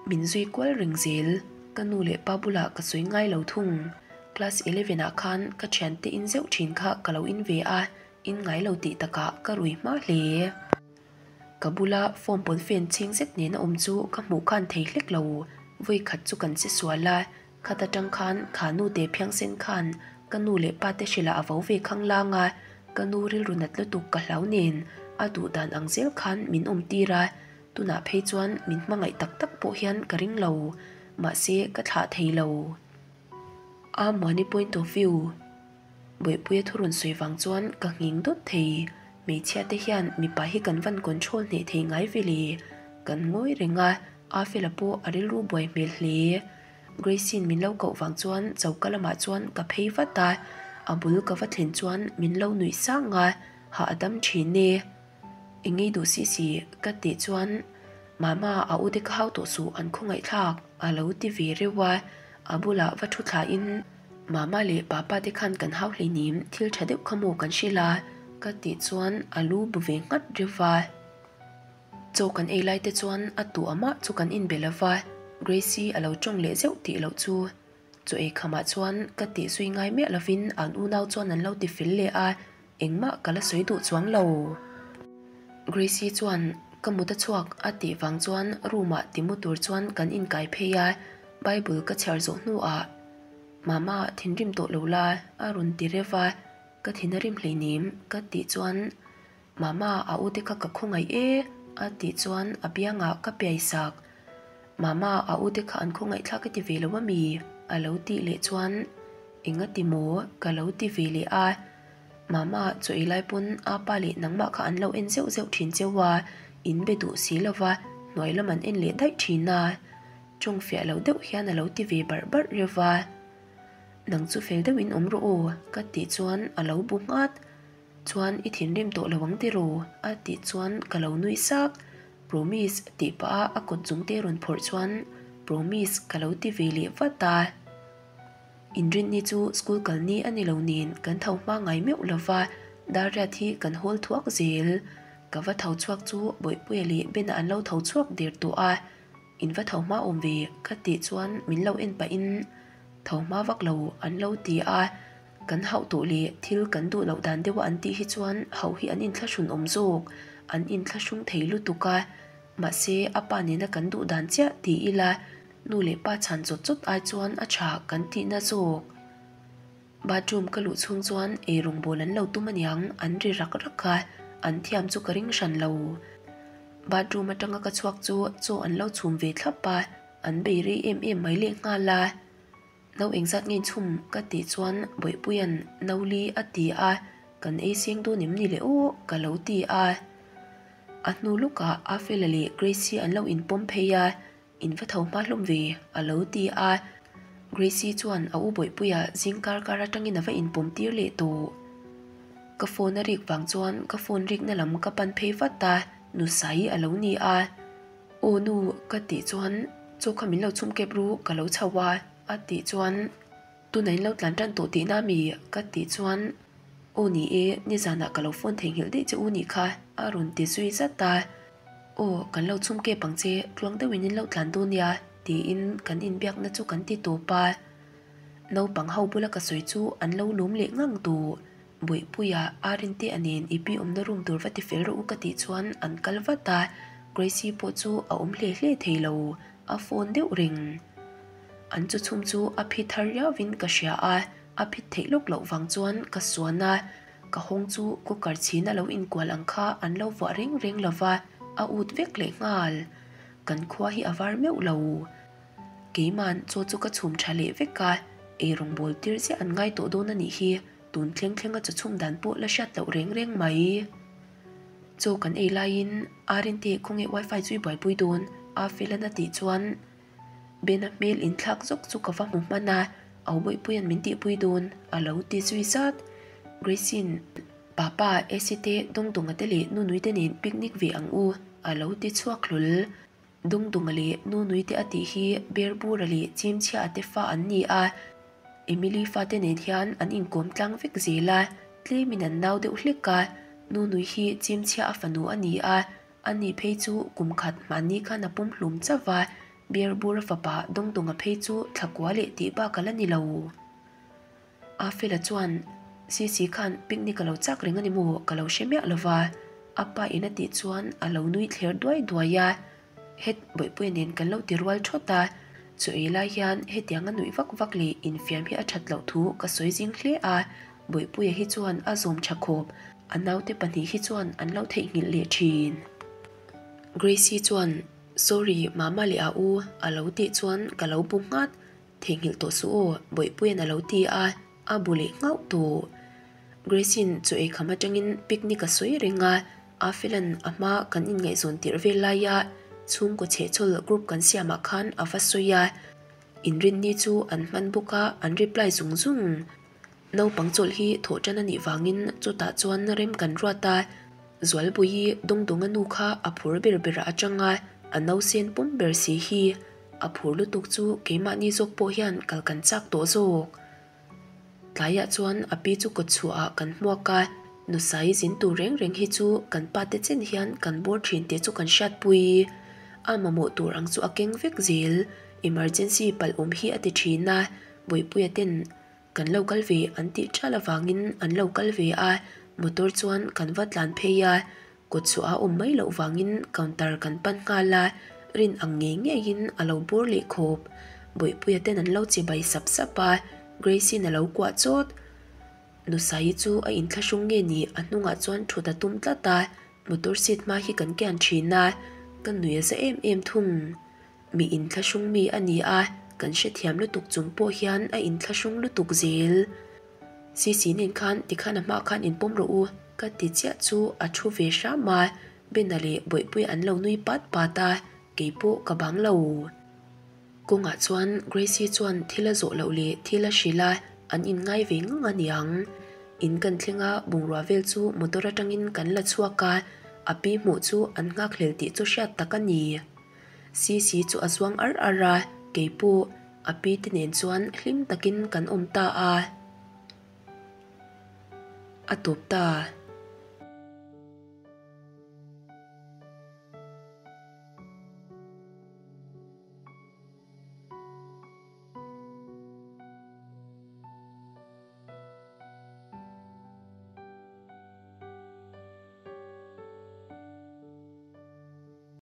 min zui kual reng zel. Ka nu leh pa bulah ka sawi ngai lo thung. Class eleven ah khan ka thiante in zeuh thin kha ka lo in ve a, in ngai lo tih takah ka rui hma hle. Ka bula form pawn fan chhing zet nena awm chu ka hmuh khan thei hlek lo. Vawi khat chu kan che sual a, khat atang khan kha nu te phiangsen khan ka nu leh pa te hrilh ah a vo ve khang lang a, ka nu rilru nat lutuk ka hlau nen a duh dan ang zel khan min awm tir a, tunah phei chuan min hmangaih tak tak pawh hian ka ring lo, mahse ka thlah thei lo. A Muani point of view. Bawihpuia thu rawn sawi vang chuan ka nghing dawt thei. Hmeichhia te hian mipa hi kan van control hneh thei ngai ve le. Kan ngawi reng a, Afela pawh a rilru buai hmel hle. Grace-i'n min lo koh vang chuan choka lamah chuan ka phei vat a, a bul ka va thlen chuan min lo nuih sang a, hah a dam thin e. Eng ngei duh si si ka tih chuan Mama a u te ka hau tawh suh an khawngaihthlak a lo ti ve reuh a, a bulah va thu thlain Mama leh Papa te khan kan hau hleinim thil tha deuh kha maw kan hrilh a ka tih chuan a lu bu ve nghat reuh a. Chaw kan ei lai te chuan a tu amah chu kan inbe lo va, Gracie a lo tawng leh zeuh tih loh chu. Chaw ei khamah chuan ka tih zui ngai miah lovin an unau chuan an lo ti fel leh a, engmah ka la sawi duh chuang lo. Gracie chuan ka mut a chhuak a tih vang chuan room ah ti mu tur chuan kan inkai phei a, Bible ka chhiar zawh hnuah Mama thinrim tawh lo la a rawn ti reuh va, ka thin a rim hleinem ka tih chuan Mama a u te kha ka khawngaih e a tih chuan a biangah ka piai sak. Mama a u te kha an khawngaih thlak ka ti ve lo a mi? A lo tih leh chuan Enga ti maw? Ka lo ti ve leh a. Mama chaw ei lai pawn a pa leh nangmah kha an lo en zeuh zeuh thin cheu a, in be duh si lo va, hnuai lam an en leh daih thin a. Tawng fiah lo deuh hian a lo ti ve barh barh reuh va. Nang chu fel deuhin awm rawh aw ka tih chuan a lo bu nghat. Chuan i thinrim tawh lo ang tiraw? A tih chuan ka lo nui sak. Promise tih pah a a kawt chung te rawn phawrh chuan Promise ka lo ti ve leh vat a. Inrinni chu school kal ni a ni lo nen kan tho hma ngai meuh lo va, Darriat hi kan hawl thuak zel. Ka va tho chhuak chu Bawihpuia leh Bena an lo tho chhuak der tawh a. In va tho hma awm ve ka tih chuan min lo en pahin tho hma vak lo an lo ti a. Kan hauh tawh leh thil kan duh loh dan deuha an tih hi chuan hauh hi an inthlahrun awm zawk, an inthlahrung thei lutuk a. Mahse, a pa nena kan duh dan chiah ti ila, nu leh pa chhan chawt chawt ai chuan a tha kan tihna zawk. Bathroom ka luh chhung chuan ei rawngbawl an lo tum aniang an ri rak rak a, an thiam chu ka ring hran lo. Bathroom atanga ka chhuak chu chaw an lo chhum ve thlap a, an bei rei em em mai lehnghal a. No engzat nge chhum ka tih chuan Bawihpuia'n no li a ti a, kan ei seng dawn em ni le aw ka lo ti a. A hnu lukah Afela leh Gracie an lo inpawm phei a, in va tho hma hlawm ve a lo ti a. Gracie chuan a u Bawihpuia zing kar kar atangin a va inpawm tir leh tawh. Ka phone a rik vang chuan ka phone rikna lam ka pan phei vat a, Nusai a lo ni a. Aw nu ka tih chuan chaw kha min lo chhum kep ru ka lo chho a a tih chuan tuna in lo tlan tan tawh tihna mi ka tih chuan aw ni e nizanah ka lo phone theihnghilh daih che u nih kha a rawn ti zui zat a aw kan lo chhum kep ang che tluang deuhin in lo tlan dawn nia tiin kan inbiakna chu kan ti tawp a naupang ho bula ka sawi chu an lo lum leh ngang duh. Bawihpuia Arinte a nen i pi awmna room tur va ti fel rawh u ka tih chuan an kal vat a, Gracie pawh chu a awm hle hle thei lo, a phone deuh reng. An chu chhum chu a phi thar riauvin ka hria a, a phit theih lawk loh vang chuan ka suan a, ka hawng chu cooker chhin a lo inkual ang kha an lo vuah reng reng lo va, a ut vek leh nghal. Kan khua hi a var meuh lo. Keiman chaw chu ka chhum tha leh vek a, eirawngbawl tir ziah an ngai tawh dawn a nih hi. Tun thleng thleng a chaw chhum dan pawh la hriat loh reng reng mai. Chaw kan ei laiin Arinte khawnge wifi chu i buaipui dawn a Felana tih chuan Bena hmel inthlak zawk chu ka va hmu hman a, au Bawihpuia'n min tihpui dawn a lo ti zui zat. Grace-in Papa, Esi te, Dawngdawnga te leh Nunui te nen picnic ve ang u a lo ti chhuak hlawl. Dawngdawnga leh Nunui te a tih hi Berbura leh Chimchhia te fa an ni a, Emily fate nen hian an inkawm tlang vek zel a, tlemin an nau deuh hlek a, Nunui hi Chimchhia a fanu a ni a, ani phei chu kum khat hmanni khan a pum hlum chauh va, Berbura fapa Dawngdawnga phei chu thlakua leh tih bak a la ni lo. A fela chuan, Sisi khan picnic a lo chak reng a ni maw? Ka lo hre miah lo va, a pa in a tih chuan a lo nui thler duai duai a. Het, Bawihpuia nen kan lo ti rual thawt a, chaw ei lai hian hetianga nuih vak vak leh infiam hi a that loh thu ka sawi zing hle a, Bawihpuia hi chuan a zawm tha khawp, a naute pahnih hi chuan an lo theihnghilh leh thin. Gracie chuan, Sorry, Mama leh a u, a lo tih chuan ka lo bu nghat. Theihnghilh tawh suh aw, Bawihpuia'n a lo ti a, a bu leh nghauh tawh. Grace-in chaw ei kham atangin picnic a sawi reng a, Afelan a hma kan inngaihzawn tirh vel laia chhungkaw chhehchhawl group kan siamah khan a va sawi a. Inrinni chu an hman bawk a, an reply zung zung. Naupang chawlh hi thawh tan a nih vangin chutah chuan rem kan ruat a, Zualbuii Dawngdawnga nu kha a phur ber berah a chang a, a nausen pawm ber si hi a phur lutuk chu keimahni zawk pawh hian kal kan chak tawh zawk. Tlaiah chuan a pi chu kawtchhuahah kan hmuak a, Nusai zin tur reng reng hi chu kan pa te chen hian kan bawr thin tih chu kan hriatpui. A mamawh tur ang chu a keng vek zel, emergency palh awm hi a ti thin a, Bawihpuia ten kan lo kal ve an tih ṭhal avangin an lo kal ve a, motor chuan kan va tlan phei a, kawtchhuah a awm mai loh vangin counter kan pan nghal a, rin ang ngei ngeiin a lo bawr leh khawp. Bawihpuia ten an lo che bai sap sap a, Grace-in a lo kuah chawt. Nusaii chu a inthlahrung nge ni a hnungah chuan thut a tum tlat a, motor seat hma hi kan kian thin a, ka nui a za em em thung. Mi inthlahrung mi a ni a, kan hrethiam lutuk chung pawh hian a inthlahrung lutuk zel. Sisi nen khan tikhan a hma khan inpawm rawh u ka ti chiah chu a thu ve hram a, Bena leh Bawihpuia an lo nui pat pat a, keipawh ka bang lo. Kawngah chuan Gracie chuan thil a zawh loh leh thil a hrilh a, an inngai ve ngang a niang. In kan thleng a, bungrua vel chu motor atangin kan la chhuak a, a pi hmuh chu an nghakhlel tih chu hriat tak a ni. Sisi chu a zuang ar ar a, kei pawh a pi te nen chuan hlim takin kan awm ta a. A tawp ta.